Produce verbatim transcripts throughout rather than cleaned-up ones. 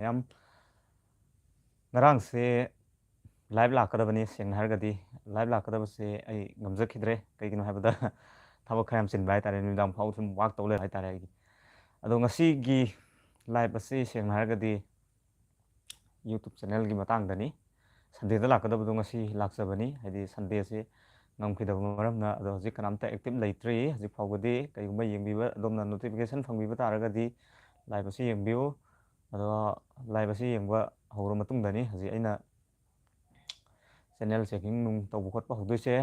ꯃꯌꯥꯝ, ꯉꯔꯥꯡꯁꯦ ꯂꯥꯏꯞ ꯂꯥꯛꯀꯗꯕꯅꯤ꯫ ꯁꯦꯡꯅ ꯍꯥꯏꯔꯒꯗꯤ ꯂꯥꯏꯞ ꯂꯥꯛꯀꯗꯕꯁꯦ ꯑꯩ ꯉꯝꯖꯈꯤꯗ꯭ꯔꯦ꯫ ꯀꯩꯒꯤꯅꯣ ꯍꯥꯏꯕꯗ ꯊꯕꯛ ꯈꯔ ꯌꯥꯝ ꯆꯤꯟꯕ ꯍꯥꯏꯇꯥꯔꯦ, ꯅꯨꯃꯤꯗꯥꯡ ꯐꯥꯎ ꯁꯨꯝ ꯋꯥꯛ ꯇꯧ ꯂꯩꯕ ꯍꯥꯏꯇꯥꯔꯦ ꯑꯩꯒꯤ꯫ ꯑꯗꯣ ꯉꯁꯤꯒꯤ ꯂꯥꯏꯞ ꯑꯁꯤ ꯁꯦꯡꯅ ꯍꯥꯏꯔꯒꯗꯤ YouTube ꯆꯦꯅꯦꯜꯒꯤ ꯃꯇꯥꯡꯗꯅꯤ꯫ ꯁꯟꯗꯦꯗ ꯂꯥꯛꯀꯗꯕꯗꯣ ꯉꯁꯤ ꯂꯥꯛꯆꯕꯅꯤ, ꯍꯥꯏꯗꯤ ꯁꯟꯗꯦꯁꯤ ꯉꯝꯈꯤꯗꯕ ꯃꯔꯝꯅ꯫ ꯑꯗꯣ ꯍꯧꯖꯤꯛ ꯀꯅꯥꯝꯇ ꯑꯦꯛꯇꯤꯞ ꯂꯩꯇ꯭ꯔꯤ꯫ ꯍꯧꯖꯤꯛ ꯐꯥꯎꯕꯗꯤ ꯀꯩꯒꯨꯝꯕ ꯌꯦꯡꯕꯤꯕ, ꯑꯗꯣꯝꯅ ꯅꯣꯇꯤꯐꯤꯀꯦꯁꯟ ꯐꯪꯕꯤꯕ ꯇꯥꯔꯒꯗꯤ ꯂꯥꯏꯞ ꯑꯁꯤ ꯌꯦꯡꯕꯤꯌꯨ꯫ ꯑꯗꯣ ꯂꯥꯏꯞ ꯑꯁꯤ ꯌꯦꯡꯕ ꯍꯧꯔ ꯃꯇꯨꯡꯗꯅꯤ ꯍꯧꯖꯤꯛ ꯑꯩꯅ ꯆꯦꯅꯦꯜ ꯆꯦꯀꯤꯡ ꯅꯨꯡ ꯇꯧꯕ ꯈꯣꯠꯄ ꯍꯧꯗꯣꯏꯁꯦ꯫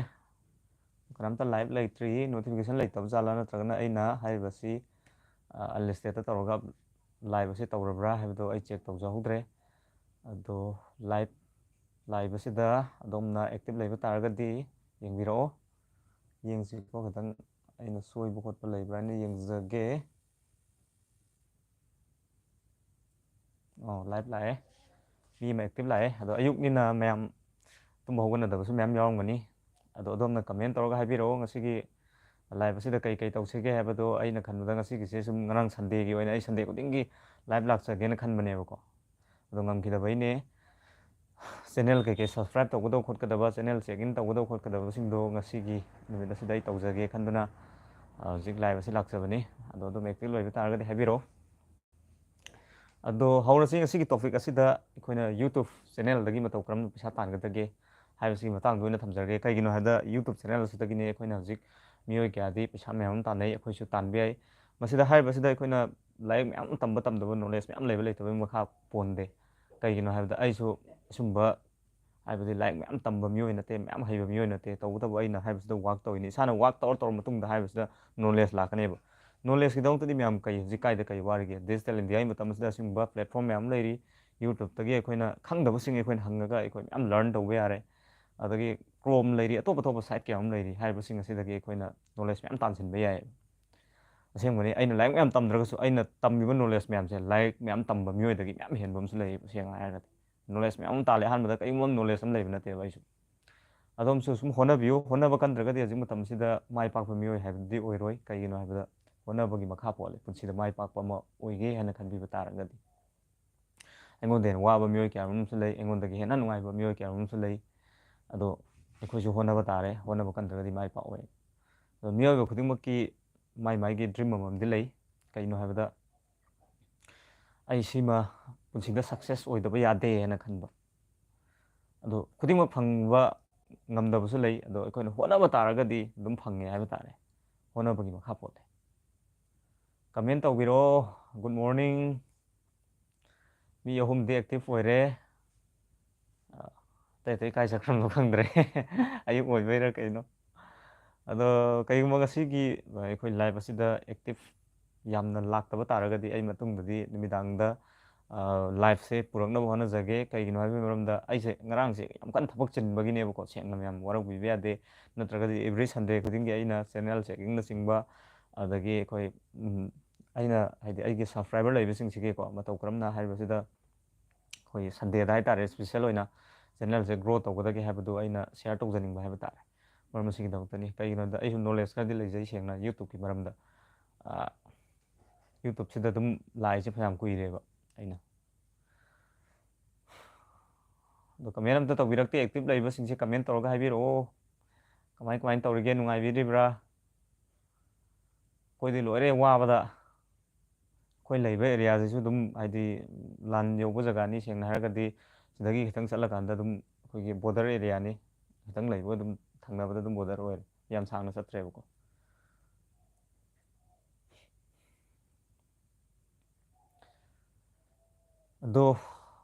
ꯀꯅꯥꯝꯇ ꯂꯥꯏꯞ ꯂꯩꯇ꯭ꯔꯤ꯫ ꯅꯣꯇꯤꯐꯤꯀꯦꯁꯟ ꯂꯩꯇꯕ ꯖꯥꯠꯂꯥ, ꯅꯠꯇ꯭ꯔꯒꯅ ꯑꯩꯅ ꯍꯥꯏꯔꯤꯕꯁꯤ ꯑꯟꯂꯤꯁꯇꯦꯠꯇ ꯇꯧꯔꯒ ꯂꯥꯏꯞ ꯑꯁꯤ ꯇꯧꯔꯕ꯭ꯔꯥ ꯍꯥꯏꯕꯗꯣ ꯑꯩ ꯆꯦꯛ ꯇꯧꯖꯍꯧꯗ꯭ꯔꯦ꯫ ꯑꯗꯣ ꯂꯥꯏꯞ, ꯂꯥꯏꯞ ꯑꯁꯤꯗ ꯑꯗꯣꯝꯅ ꯑꯦꯛꯇꯤꯞ ꯂꯩꯕ ꯇꯥꯔꯒꯗꯤ ꯌꯦꯡꯕꯤꯔꯛꯑꯣ꯫ ꯌꯦꯡꯁꯤꯀꯣ, ꯈꯤꯇꯪ ꯑꯩꯅ ꯁꯣꯏꯕ ꯈꯣꯠꯄ ꯂꯩꯕ꯭ꯔꯥ ꯍꯥꯏꯅ ꯌꯦꯡꯖꯒꯦ꯫ ꯑꯣ, ꯂꯥꯏꯞ ꯂꯥꯛꯑꯦ꯫ ꯃꯤ ꯑꯃ ꯑꯦꯛꯇꯤꯞ ꯂꯥꯛꯑꯦ꯫ ꯑꯗꯣ ꯑꯌꯨꯛꯅꯤꯅ ꯃꯌꯥꯝ ꯇꯨꯝꯕ ꯍꯧꯒꯠꯅꯗꯕꯁꯨ ꯃꯌꯥꯝ ꯌꯥꯎꯔꯝꯒꯅꯤ꯫ ꯑꯗꯣ ꯑꯗꯣꯝꯅ ꯀꯃꯦꯟ ꯇꯧꯔꯒ ꯍꯥꯏꯕꯤꯔꯛꯑꯣ, ꯉꯁꯤꯒꯤ ꯂꯥꯏꯞ ꯑꯁꯤꯗ ꯀꯩ ꯀꯩ ꯇꯧꯁꯤꯒꯦ ꯍꯥꯏꯕꯗꯣ꯫ ꯑꯩꯅ ꯈꯟꯕꯗ ꯉꯁꯤꯒꯤꯁꯦ ꯁꯨꯝ ꯉꯔꯥꯡ ꯁꯟꯗꯦꯒꯤ ꯑꯣꯏꯅ ꯑꯩ ꯁꯟꯗꯦ ꯈꯨꯗꯤꯡꯒꯤ ꯂꯥꯏꯞ ꯂꯥꯛꯆꯒꯦꯅ ꯈꯟꯕꯅꯦꯕꯀꯣ꯫ ꯑꯗꯣ ꯉꯝꯈꯤꯗꯕꯩꯅꯦ꯫ ꯆꯦꯅꯦꯜ ꯀꯩꯀꯩ ꯁꯕꯁꯀ꯭ꯔꯥꯏꯞ ꯇꯧꯒꯗꯧ ꯈꯣꯠꯀꯗꯕ, ꯆꯦꯅꯦꯜ ꯆꯦꯛ ꯏꯟ ꯇꯧꯒꯗꯧ ꯈꯣꯠꯀꯗꯕꯁꯤꯡꯗꯣ ꯉꯁꯤꯒꯤ ꯅꯨꯃꯤꯠ ꯑꯁꯤꯗ ꯑꯩ ꯇꯧꯖꯒꯦ ꯈꯟꯗꯨꯅ, ꯑ, ꯍꯧꯖꯤꯛ ꯂꯥꯏꯞ ꯑꯁꯤ ꯂꯥꯛꯆꯕꯅꯤ꯫ ꯑꯗꯣ ꯑꯗꯨꯝ ꯑꯦꯛꯇꯤꯞ ꯂꯩꯕ ꯇꯥꯔꯒꯗꯤ ꯍꯥꯏꯕꯤꯔꯛꯑꯣ꯫ ꯑꯗꯣ ꯍꯧꯔꯁꯤ꯫ ꯉꯁꯤꯒꯤ ꯇꯣꯄꯤꯛ ꯑꯁꯤꯗ ꯑꯩꯈꯣꯏꯅ YouTube ꯆꯦꯅꯦꯜꯗꯒꯤ ꯃꯇꯧ ꯀꯔꯝꯅ ꯄꯩꯁꯥ ꯇꯥꯟꯒꯗꯒꯦ ꯍꯥꯏꯕꯁꯤꯒꯤ ꯃꯇꯥꯡꯗ ꯑꯣꯏꯅ ꯊꯝꯖꯔꯒꯦ꯫ ꯀꯩꯒꯤꯅꯣ ꯍꯥꯏꯕꯗ YouTube ꯆꯦꯅꯦꯜ ꯑꯁꯤꯗꯒꯤꯅꯦ ꯑꯩꯈꯣꯏꯅ ꯍꯧꯖꯤꯛ ꯃꯤꯑꯣꯏ ꯀꯌꯥꯗꯤ ꯄꯩꯁꯥ ꯃꯌꯥꯝ ꯑꯃ ꯇꯥꯟꯅꯩ, ꯑꯩꯈꯣꯏꯁꯨ ꯇꯥꯟꯕ ꯌꯥꯏ꯫ ꯃꯁꯤꯗ ꯍꯥꯏꯔꯤꯕꯁꯤꯗ ꯑꯩꯈꯣꯏꯅ ꯂꯥꯏꯔꯤꯛ ꯃꯌꯥꯝ ꯇꯝꯕ ꯇꯝꯗꯕ, ꯅꯣꯂꯦꯖ ꯃꯌꯥꯝ ꯂꯩꯕ ꯂꯩꯇꯕꯒꯤ ꯃꯈꯥ ꯄꯣꯟꯗꯦ꯫ ꯀꯩꯒꯤꯅꯣ ꯍꯥꯏꯕꯗ ꯑꯩꯁꯨ ꯑꯁꯨꯝꯕ, ꯍꯥꯏꯕꯗꯤ ꯂꯥꯏꯔꯤꯛ ꯃꯌꯥꯝ ꯇꯝꯕ ꯃꯤꯑꯣꯏ ꯅꯠꯇꯦ, ꯃꯌꯥꯝ ꯍꯩꯕ ꯃꯤꯑꯣꯏ ꯅꯠꯇꯦ꯫ ꯇꯧꯕꯇꯕꯨ ꯑꯩꯅ ꯍꯥꯏꯕꯁꯤꯗ ꯋꯥꯛ ꯇꯧꯔꯤꯅꯤ꯫ ꯏꯁꯥꯅ ꯋꯥꯛ ꯇꯧꯔ ꯇꯧꯔ ꯃꯇꯨꯡꯗ ꯍꯥꯏꯕꯁꯤꯗ ꯅꯣꯂꯦꯖ ꯂꯥꯛꯀꯅꯦꯕ꯫ ꯅꯣꯂꯦꯖꯀꯤꯗꯃꯛꯇꯗꯤ ꯃꯌꯥꯝ ꯀꯩ, ꯍꯧꯖꯤꯛ ꯀꯥꯏꯗ ꯀꯩ ꯋꯥꯔꯤꯒꯦ? ꯗꯤꯖꯤꯇꯦꯜ ꯏꯟꯗꯤꯌꯥꯒꯤ ꯃꯇꯝ ꯑꯁꯤꯗ ꯑꯁꯤꯒꯨꯝꯕ ꯄ꯭ꯂꯦꯠꯐꯣꯝ ꯃꯌꯥꯝ ꯂꯩꯔꯤ꯫ YouTubeꯇꯒꯤ ꯑꯩꯈꯣꯏꯅ ꯈꯪꯗꯕꯁꯤꯡ ꯑꯩꯈꯣꯏꯅ ꯍꯪꯉꯒ ꯑꯩꯈꯣꯏ ꯃꯌꯥꯝ ꯂꯔꯟ ꯇꯧꯕ ꯌꯥꯔꯦ꯫ ꯑꯗꯒꯤ Chrome ꯂꯩꯔꯤ, ꯑꯇꯣꯞ ꯑꯇꯣꯞꯄ ꯁꯥꯏꯠ ꯀꯌꯥ ꯑꯃ ꯂꯩꯔꯤ꯫ ꯍꯥꯏꯔꯤꯕꯁꯤꯡ ꯑꯁꯤꯗꯒꯤ ꯑꯩꯈꯣꯏꯅ ꯅꯣꯂꯦꯖ ꯃꯌꯥꯝ ꯇꯥꯟꯁꯤꯟꯕ ꯌꯥꯏ꯫ ꯑꯁꯦꯡꯕꯅꯤ, ꯑꯩꯅ ꯂꯥꯏꯔꯤꯛ ꯃꯌꯥꯝ ꯇꯝꯗ꯭ꯔꯒꯁꯨ ꯑꯩꯅ ꯇꯝꯃꯤꯕ ꯅꯣꯂꯦꯖ ꯃꯌꯥꯝꯁꯦ ꯂꯥꯏꯔꯤꯛ ꯃꯌꯥꯝ ꯇꯝꯕ ꯃꯤꯑꯣꯏꯗꯒꯤ ꯃꯌꯥꯝ ꯍꯦꯟꯕ ꯑꯃꯁꯨ ꯂꯩꯌꯦꯕ꯫ ꯁꯦꯡꯅ ꯍꯥꯏꯔꯒꯗꯤ ꯅꯣꯂꯦꯖ ꯃꯌꯥꯝ ꯑꯃ ꯇꯥꯜꯂꯦ꯫ ꯑꯍꯥꯟꯕꯗ ꯀꯔꯤꯒꯨꯝꯕ ꯑꯃ ꯅꯣꯂꯦꯖ ꯑꯃ ꯂꯩꯕ ꯅꯠꯇꯦꯕ ꯑꯩꯁꯨ꯫ ꯑꯗꯣꯝꯁꯨ ꯁꯨꯝ ꯍꯣꯠꯅꯕꯤꯌꯨ꯫ ꯍꯣꯠꯅꯕ ꯀꯟꯗ꯭ꯔꯒꯗꯤ ꯍꯧꯖꯤꯛ ꯃꯇꯝꯁꯤꯗ ꯃꯥꯏ ꯄꯥꯛꯄ ꯃꯤꯑꯣꯏ ꯍꯥꯏꯕꯗꯨꯗꯤ ꯑꯣꯏꯔꯣꯏ꯫ ꯀꯩꯒꯤꯅꯣ ꯍꯥꯏꯕꯗ ꯍꯣꯠꯅꯕꯒꯤ ꯃꯈꯥ ꯄꯣꯜꯂꯦ ꯄꯨꯟꯁꯤꯗ ꯃꯥꯏ ꯄꯥꯛꯄ ꯑꯃ ꯑꯣꯏꯒꯦ ꯍꯥꯏꯅ ꯈꯟꯕꯤꯕ ꯇꯥꯔꯒꯗꯤ꯫ ꯑꯩꯉꯣꯟꯗ ꯍꯦꯟꯅ ꯋꯥꯕ ꯃꯤꯑꯣꯏ ꯀꯌꯥ ꯑꯃꯁꯨ ꯂꯩ, ꯑꯩꯉꯣꯟꯗꯒꯤ ꯍꯦꯟꯅ ꯅꯨꯡꯉꯥꯏꯕ ꯃꯤꯑꯣꯏ ꯀꯌꯥ ꯑꯃꯁꯨ ꯂꯩ꯫ ꯑꯗꯣ ꯑꯩꯈꯣꯏꯁꯨ ꯍꯣꯠꯅꯕ ꯇꯥꯔꯦ, ꯍꯣꯠꯅꯕ ꯀꯟꯗ꯭ꯔꯒꯗꯤ ꯃꯥꯏ ꯄꯥꯛꯑꯣꯏ꯫ ꯑꯗꯣ ꯃꯤꯑꯣꯏꯕ ꯈꯨꯗꯤꯡꯃꯛꯀꯤ ꯃꯥꯏ ꯃꯥꯏꯒꯤ ꯗ꯭ꯔꯤꯝ ꯑꯃꯃꯝꯗꯤ ꯂꯩ꯫ ꯀꯩꯅꯣ ꯍꯥꯏꯕꯗ, ꯑꯩ ꯁꯤꯃ ꯄꯨꯟꯁꯤꯗ ꯁꯛꯁꯦꯁ ꯑꯣꯏꯗꯕ ꯌꯥꯗꯦ ꯍꯥꯏꯅ ꯈꯟꯕ꯫ ꯑꯗꯣ ꯈꯨꯗꯤꯡꯃꯛ ꯐꯪꯕ ꯉꯝꯗꯕꯁꯨ ꯂꯩ, ꯑꯗꯣ ꯑꯩꯈꯣꯏꯅ ꯍꯣꯠꯅꯕ ꯇꯥꯔꯒꯗꯤ ꯑꯗꯨꯝ ꯐꯪꯉꯦ ꯍꯥꯏꯕ ꯇꯥꯔꯦ꯫ ꯍꯣꯠꯅꯕꯒꯤ ꯃꯈꯥ ꯄꯣꯜꯂꯦ꯫ ꯀꯃꯦꯟ ꯇꯧꯕꯤꯔꯣ꯫ Good morning. ꯃꯤ ꯑꯍꯨꯝꯗꯤ ꯑꯦꯛꯇꯤꯚ ꯑꯣꯏꯔꯦ꯫ ꯑ, ꯑꯇꯩ ꯑꯇꯩ ꯀꯥꯏ ꯆꯠꯈ꯭ꯔꯕꯅꯣ ꯈꯪꯗ꯭ꯔꯦ꯫ ꯑꯌꯨꯛ ꯑꯣꯏꯕꯩꯔꯥ ꯀꯩꯅꯣ꯫ ꯑꯗꯣ ꯀꯩꯒꯨꯝꯕ ꯉꯁꯤꯒꯤ ꯑꯩꯈꯣꯏ ꯂꯥꯏꯚ ꯑꯁꯤꯗ ꯑꯦꯛꯇꯤꯚ ꯌꯥꯝꯅ ꯂꯥꯛꯇꯕ ꯇꯥꯔꯒꯗꯤ, ꯑꯩ ꯃꯇꯨꯡꯗꯗꯤ ꯅꯨꯃꯤꯗꯥꯡꯗ, ꯑ, ꯂꯥꯏꯚꯁꯦ ꯄꯨꯔꯛꯅꯕ ꯍꯣꯠꯅꯖꯒꯦ꯫ ꯀꯩꯒꯤꯅꯣ ꯍꯥꯏꯕꯒꯤ ꯃꯔꯝꯗ, ꯑꯩꯁꯦ ꯉꯔꯥꯡꯁꯦ ꯌꯥꯝ ꯀꯟꯅ ꯊꯕꯛ ꯆꯤꯟꯕꯒꯤꯅꯦꯕꯀꯣ, ꯁꯦꯡꯅ ꯃꯌꯥꯝ ꯋꯥꯔꯧꯕꯤꯕ ꯌꯥꯗꯦ꯫ ꯅꯠꯇ꯭ꯔꯒꯗꯤ ꯑꯦꯕ꯭ꯔꯤ ꯁꯟꯗꯦ ꯈꯨꯗꯤꯡꯒꯤ ꯑꯩꯅ ꯆꯦꯅꯦꯜ ꯆꯦꯀꯤꯡꯅꯆꯤꯡꯕ, ꯑꯗꯒꯤ ꯑꯩꯈꯣꯏ, ꯎꯝ, ꯑꯩꯅ, ꯍꯥꯏꯗꯤ, ꯑꯩꯒꯤ ꯁꯕꯁꯀ꯭ꯔꯥꯏꯕꯔ ꯂꯩꯕꯁꯤꯡꯁꯤꯒꯤꯀꯣ, ꯃꯇꯧ ꯀꯔꯝꯅ ꯍꯥꯏꯔꯤꯕꯁꯤꯗ, ꯑꯩꯈꯣꯏꯒꯤ ꯁꯟꯗꯦꯗ ꯍꯥꯏꯇꯥꯔꯦ, ꯏꯁꯄꯤꯁꯦꯜ ꯑꯣꯏꯅ ꯆꯦꯅꯦꯜꯁꯦ ꯒ꯭ꯔꯣ ꯇꯧꯒꯗꯒꯦ ꯍꯥꯏꯕꯗꯨ ꯑꯩꯅ ꯁꯤꯌꯥꯔ ꯇꯧꯖꯅꯤꯡꯕ ꯍꯥꯏꯕ ꯇꯥꯔꯦ꯫ ꯃꯔꯝ ꯑꯁꯤꯒꯤꯗꯃꯛꯇꯅꯤ꯫ ꯀꯩꯒꯤꯅꯣꯗ, ꯑꯩꯁꯨ ꯅꯣꯂꯦꯖ ꯈꯔꯗꯤ ꯂꯩꯖꯩ, ꯁꯦꯡꯅ, ꯌꯨꯇ꯭ꯌꯨꯕꯀꯤ ꯃꯔꯝꯗ꯫ ꯑ, ꯌꯨꯇ꯭ꯌꯨꯕꯁꯤꯗ ꯑꯗꯨꯝ ꯂꯥꯛꯏꯁꯦ ꯐꯅꯌꯥꯝ ꯀꯨꯏꯔꯦꯕ ꯑꯩꯅ꯫ ꯑꯗꯣ ꯀꯃꯦꯟ ꯑꯝꯇ ꯇꯧꯕꯤꯔꯛꯇꯦ꯫ ꯑꯦꯛꯇꯤꯚ ꯂꯩꯕꯁꯤꯡꯁꯦ ꯀꯃꯦꯟ ꯇꯧꯔꯒ ꯍꯥꯏꯕꯤꯔꯛꯑꯣ꯫ ꯀꯃꯥꯏ ꯀꯃꯥꯏꯅ ꯇꯧꯔꯤꯒꯦ? ꯅꯨꯡꯉꯥꯏꯕꯤꯔꯤꯕ꯭ꯔꯥ? ꯑꯩꯈꯣꯏꯗꯤ ꯂꯣꯏꯔꯦ ꯋꯥꯕꯗ꯫ ꯑꯩꯈꯣꯏ ꯂꯩꯕ ꯑꯦꯔꯤꯌꯥꯁꯤꯁꯨ ꯑꯗꯨꯝ, ꯍꯥꯏꯗꯤ, ꯂꯥꯟ ꯌꯧꯕ ꯖꯒꯥꯅꯤ꯫ ꯁꯦꯡꯅ ꯍꯥꯏꯔꯒꯗꯤ, ꯁꯤꯗꯒꯤ ꯈꯤꯇꯪ ꯆꯠꯂꯀꯥꯟꯗ ꯑꯗꯨꯝ ꯑꯩꯈꯣꯏꯒꯤ ꯕꯣꯔꯗꯔ ꯑꯦꯔꯤꯌꯥꯅꯤ꯫ ꯈꯤꯇꯪ ꯂꯩꯕ ꯑꯗꯨꯝ ꯊꯪꯅꯕꯗ ꯑꯗꯨꯝ ꯕꯣꯔꯗꯔ ꯑꯣꯏꯔꯦ꯫ ꯌꯥꯝ ꯁꯥꯡꯅ ꯆꯠꯇ꯭ꯔꯦꯕꯀꯣ꯫ ꯑꯗꯣ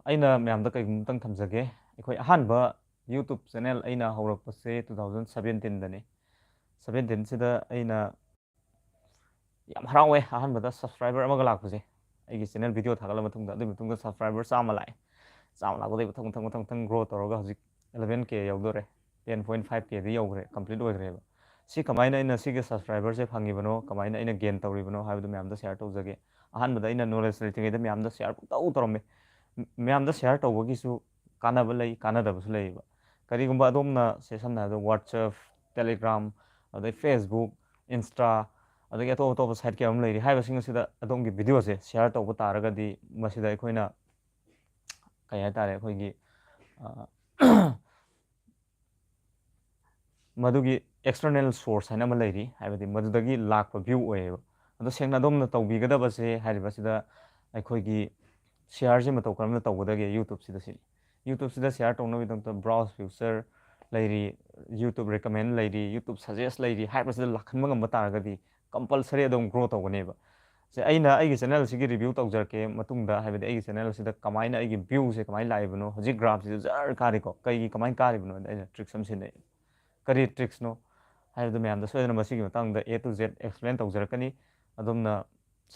ꯑꯩꯅ ꯃꯌꯥꯝꯗ ꯀꯩꯒꯨꯝꯕ ꯑꯝꯇꯪ ꯊꯝꯖꯒꯦ꯫ ꯑꯩꯈꯣꯏ ꯑꯍꯥꯟꯕ ꯌꯨꯇ꯭ꯌꯨꯕ ꯆꯦꯅꯦꯜ ꯑꯩꯅ ꯍꯧꯔꯛꯄꯁꯦ two thousand seventeenꯗꯅꯤ꯫ Seventeenꯁꯤꯗ ꯑꯩꯅ ꯌꯥꯝ ꯍꯔꯥꯎꯋꯦ ꯑꯍꯥꯟꯕꯗ ꯁꯕꯁꯀ꯭ꯔꯥꯏꯕꯔ ꯑꯃꯒ ꯂꯥꯛꯄꯁꯦ꯫ ꯑꯩꯒꯤ ꯆꯦꯅꯦꯜ ꯚꯤꯗꯤꯑꯣ ꯊꯥꯒꯠꯂ ꯃꯇꯨꯡꯗ, ꯑꯗꯨꯒꯤ ꯃꯇꯨꯡꯗ ꯁꯕꯁꯀ꯭ꯔꯥꯏꯕꯔ ꯆꯥꯝꯃ ꯂꯥꯛꯑꯦ꯫ ꯆꯥꯝꯃ ꯂꯥꯛꯄꯗꯒꯤ ꯃꯊꯪ, ꯃꯊꯪ, ꯃꯊꯪ, ꯃꯊꯪ ꯒ꯭ꯔꯣ ꯇꯧꯔꯒ ꯍꯧꯖꯤꯛ eleven K ꯌꯧꯗꯣꯔꯦ꯫ Ten point five Kꯗꯤ ꯌꯧꯈ꯭ꯔꯦ, ꯀꯝꯄ꯭ꯂꯤꯠ ꯑꯣꯏꯈ꯭ꯔꯦꯕ꯫ ꯁꯤ ꯀꯃꯥꯏꯅ ꯑꯩꯅ ꯁꯤꯒꯤ ꯁꯕꯁꯀ꯭ꯔꯥꯏꯕꯔꯁꯦ ꯐꯪꯉꯤꯕꯅꯣ, ꯀꯃꯥꯏꯅ ꯑꯩꯅ ꯒꯦꯟ ꯇꯧꯔꯤꯕꯅꯣ ꯍꯥꯏꯕꯗꯨ ꯃꯌꯥꯝꯗ ꯁꯤꯌꯥꯔ ꯇꯧꯖꯒꯦ꯫ ꯑꯍꯥꯟꯕꯗ ꯑꯩꯅ ꯅꯣꯂꯦꯖ ꯂꯩꯇ꯭ꯔꯤꯉꯩꯗ ꯃꯌꯥꯝꯗ ꯁꯤꯌꯥꯔ ꯄꯨꯡꯇꯧ ꯇꯧꯔꯝꯃꯤ꯫ ꯃ-, ꯃꯌꯥꯝꯗ ꯁꯤꯌꯥꯔ ꯇꯧꯕꯒꯤꯁꯨ ꯀꯥꯟꯅꯕ ꯂꯩ, ꯀꯥꯟꯅꯗꯕꯁꯨ ꯂꯩꯌꯦꯕ꯫ ꯀꯔꯤꯒꯨꯝꯕ ꯑꯗꯣꯝꯅ, ꯁꯦ, ꯁꯝꯅ ꯍꯥꯏꯔꯕꯗ WhatsApp, Telegram, ꯑꯗꯩ Facebook, Insta, ꯑꯗꯒꯤ ꯑꯇꯣꯞ ꯑꯇꯣꯞꯄ ꯁꯥꯏꯠ ꯀꯌꯥ ꯑꯃ ꯂꯩꯔꯤ, ꯍꯥꯏꯔꯤꯕꯁꯤꯡ ꯑꯁꯤꯗ ꯑꯗꯣꯝꯒꯤ ꯚꯤꯗꯤꯑꯣꯁꯦ ꯁꯤꯌꯥꯔ ꯇꯧꯕ ꯇꯥꯔꯒꯗꯤ, ꯃꯁꯤꯗ ꯑꯩꯈꯣꯏꯅ ꯀꯩ ꯍꯥꯏꯇꯥꯔꯦ, ꯑꯩꯈꯣꯏꯒꯤ ꯃꯗꯨꯒꯤ external source ꯍꯥꯏꯅ ꯑꯃ ꯂꯩꯔꯤ, ꯍꯥꯏꯕꯗꯤ ꯃꯗꯨꯗꯒꯤ ꯂꯥꯛꯄ view ꯑꯣꯏꯌꯦꯕ꯫ ꯑꯗꯣ ꯁꯦꯡꯅ ꯑꯗꯣꯝꯅ ꯇꯧꯕꯤꯒꯗꯕꯁꯦ ꯍꯥꯏꯔꯤꯕꯁꯤꯗ ꯑꯩꯈꯣꯏꯒꯤ shareꯁꯦ ꯃꯇꯧ ꯀꯔꯝꯅ ꯇꯧꯒꯗꯒꯦ YouTubeꯁꯤꯗ ꯁꯤꯅꯤ꯫ YouTubeꯁꯤꯗ share ꯇꯧꯅꯕꯒꯤꯗꯃꯛꯇ browse feature ꯂꯩꯔꯤ, YouTube recommend ꯂꯩꯔꯤ, YouTube suggest ꯂꯩꯔꯤ ꯍꯥꯏꯕꯁꯤꯗ ꯂꯥꯛꯍꯟꯕ ꯉꯝꯕ ꯇꯥꯔꯒꯗꯤ compulsory ꯑꯗꯨꯝ grow ꯇꯧꯒꯅꯦꯕ꯫ ꯁꯦ, ꯑꯩꯅ ꯑꯩꯒꯤ channelꯁꯤꯒꯤ review ꯇꯧꯖꯔꯛꯀꯦ ꯃꯇꯨꯡꯗ, ꯍꯥꯏꯕꯗꯤ ꯑꯩꯒꯤ channelꯁꯤꯗ ꯀꯃꯥꯏꯅ ꯑꯩꯒꯤ viewꯁꯦ ꯀꯃꯥꯏꯅ ꯂꯥꯛꯏꯕꯅꯣ꯫ ꯍꯧꯖꯤꯛ graphꯁꯤꯁꯨ ꯖꯔ ꯀꯥꯔꯤꯀꯣ꯫ ꯀꯩꯒꯤ, ꯀꯃꯥꯏꯅ ꯀꯥꯔꯤꯕꯅꯣ ꯍꯥꯏꯅ ꯑꯩꯅ tricks ꯑꯃ ꯁꯤꯖꯤꯟꯅꯩ꯫ ꯀꯔꯤ tricksꯅꯣ ꯍꯥꯏꯕꯗꯨ ꯃꯌꯥꯝꯗ ꯁꯣꯏꯗꯅ ꯃꯁꯤꯒꯤ ꯃꯇꯥꯡꯗ A to Z explain ꯇꯧꯖꯔꯛꯀꯅꯤ꯫ ꯑꯗꯣꯝꯅ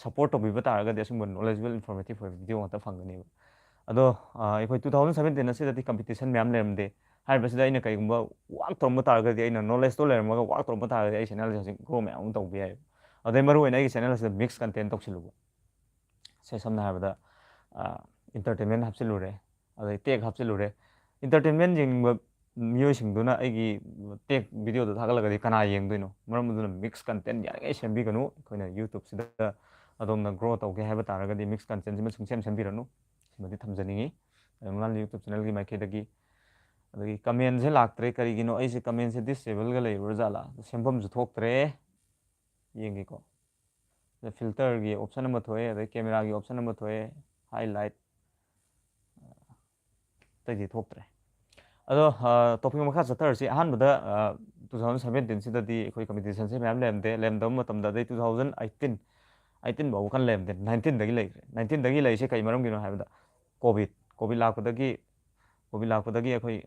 support ꯇꯧꯕꯤꯕ ꯇꯥꯔꯒꯗꯤ ꯑꯁꯨꯝꯕ knowledgeable, informative ꯑꯣꯏꯕ video ꯉꯥꯛꯇ ꯐꯪꯒꯅꯦꯕ꯫ ꯑꯗꯣ ꯑꯩꯈꯣꯏ two thousand seventeen ꯑꯁꯤꯗꯗꯤ competition ꯃꯌꯥꯝ ꯂꯩꯔꯝꯗꯦ꯫ ꯍꯥꯏꯔꯤꯕꯁꯤꯗ ꯑꯩꯅ ꯀꯩꯒꯨꯝꯕ work ꯇꯧꯔꯝꯕ ꯇꯥꯔꯒꯗꯤ, ꯑꯩꯅ knowledgeꯇꯣ ꯂꯩꯔꯝꯃꯒ work ꯇꯧꯔꯝꯕ ꯇꯥꯔꯒꯗꯤ, ꯑꯩ channelꯁꯦ ꯍꯧꯖꯤꯛ grow ꯃꯌꯥꯝ ꯑꯃ ꯇꯧꯕ ꯌꯥꯏ꯫ ꯑꯗꯩ ꯃꯔꯨꯑꯣꯏꯅ ꯑꯩꯒꯤ channel ꯑꯁꯤꯗ mix content ꯇꯧꯁꯤꯜꯂꯨꯕ꯫ ꯁꯦ, ꯁꯝꯅ ꯍꯥꯏꯔꯕꯗ entertainment ꯍꯥꯞꯆꯤꯜꯂꯨꯔꯦ, ꯑꯗꯩ tech ꯍꯥꯞꯆꯤꯜꯂꯨꯔꯦ꯫ Entertainment ꯌꯦꯡꯅꯤꯡꯕ ꯃꯤꯑꯣꯏꯁꯤꯡꯗꯨꯅ ꯑꯩꯒꯤ tech videoꯗꯣ ꯊꯥꯒꯠꯂꯒꯗꯤ ꯀꯅꯥ ꯌꯦꯡꯗꯣꯏꯅꯣ? ꯃꯔꯝ ꯑꯗꯨꯅ mix content ꯌꯥꯔꯤꯉꯩ ꯁꯦꯝꯕꯤꯒꯅꯨ꯫ ꯑꯩꯈꯣꯏꯅ YouTubeꯁꯤꯗ ꯑꯗꯣꯝꯅ grow ꯇꯧꯒꯦ ꯍꯥꯏꯕ ꯇꯥꯔꯒꯗꯤ mix contentꯁꯤꯃ ꯁꯨꯡꯁꯦꯝ ꯁꯦꯝꯕꯤꯔꯅꯨ꯫ ꯁꯤꯃꯗꯤ ꯊꯝꯖꯅꯤꯡꯉꯤ ꯃꯉꯥꯜ YouTube channelꯒꯤ ꯃꯥꯏꯀꯩꯗꯒꯤ꯫ ꯑꯗꯒꯤ commentꯁꯦ ꯂꯥꯛꯇ꯭ꯔꯦ꯫ ꯀꯔꯤꯒꯤꯅꯣ? ꯑꯩꯁꯦ commentꯁꯦ disableꯒ ꯂꯩꯔꯨꯔ ꯖꯥꯠꯂꯥ? ꯁꯦꯝꯐꯝꯁꯨ ꯊꯣꯛꯇ꯭ꯔꯦ꯫ ꯌꯦꯡꯒꯦꯀꯣ꯫ ꯁꯤꯗ filterꯒꯤ option ꯑꯃ ꯊꯣꯛꯑꯦ, ꯑꯗꯩ cameraꯒꯤ option ꯑꯃ ꯊꯣꯛꯑꯦ, highlight, ꯑꯇꯩꯗꯤ ꯊꯣꯛꯇ꯭ꯔꯦ꯫ ꯑꯗꯣ topic ꯃꯈꯥ ꯆꯠꯊꯔꯁꯤ꯫ ꯑꯍꯥꯟꯕꯗ two thousand seventeenꯁꯤꯗꯗꯤ ꯑꯩꯈꯣꯏ competitionꯁꯦ ꯃꯌꯥꯝ ꯂꯩꯔꯝꯗꯦ꯫ ꯂꯩꯔꯝꯗꯕ ꯃꯇꯝꯗ, ꯑꯗꯩ two thousand eighteen, eighteen ꯐꯥꯎꯕ ꯀꯟꯅ ꯂꯩꯔꯝꯗꯦ꯫ nineteenꯗꯒꯤ ꯂꯩꯈ꯭ꯔꯦ꯫ nineteenꯗꯒꯤ ꯂꯩꯔꯤꯁꯦ ꯀꯩ ꯃꯔꯝꯒꯤꯅꯣ ꯍꯥꯏꯕꯗ, COVID, COVID ꯂꯥꯛꯄꯗꯒꯤ, COVID ꯂꯥꯛꯄꯗꯒꯤ ꯑꯩꯈꯣꯏ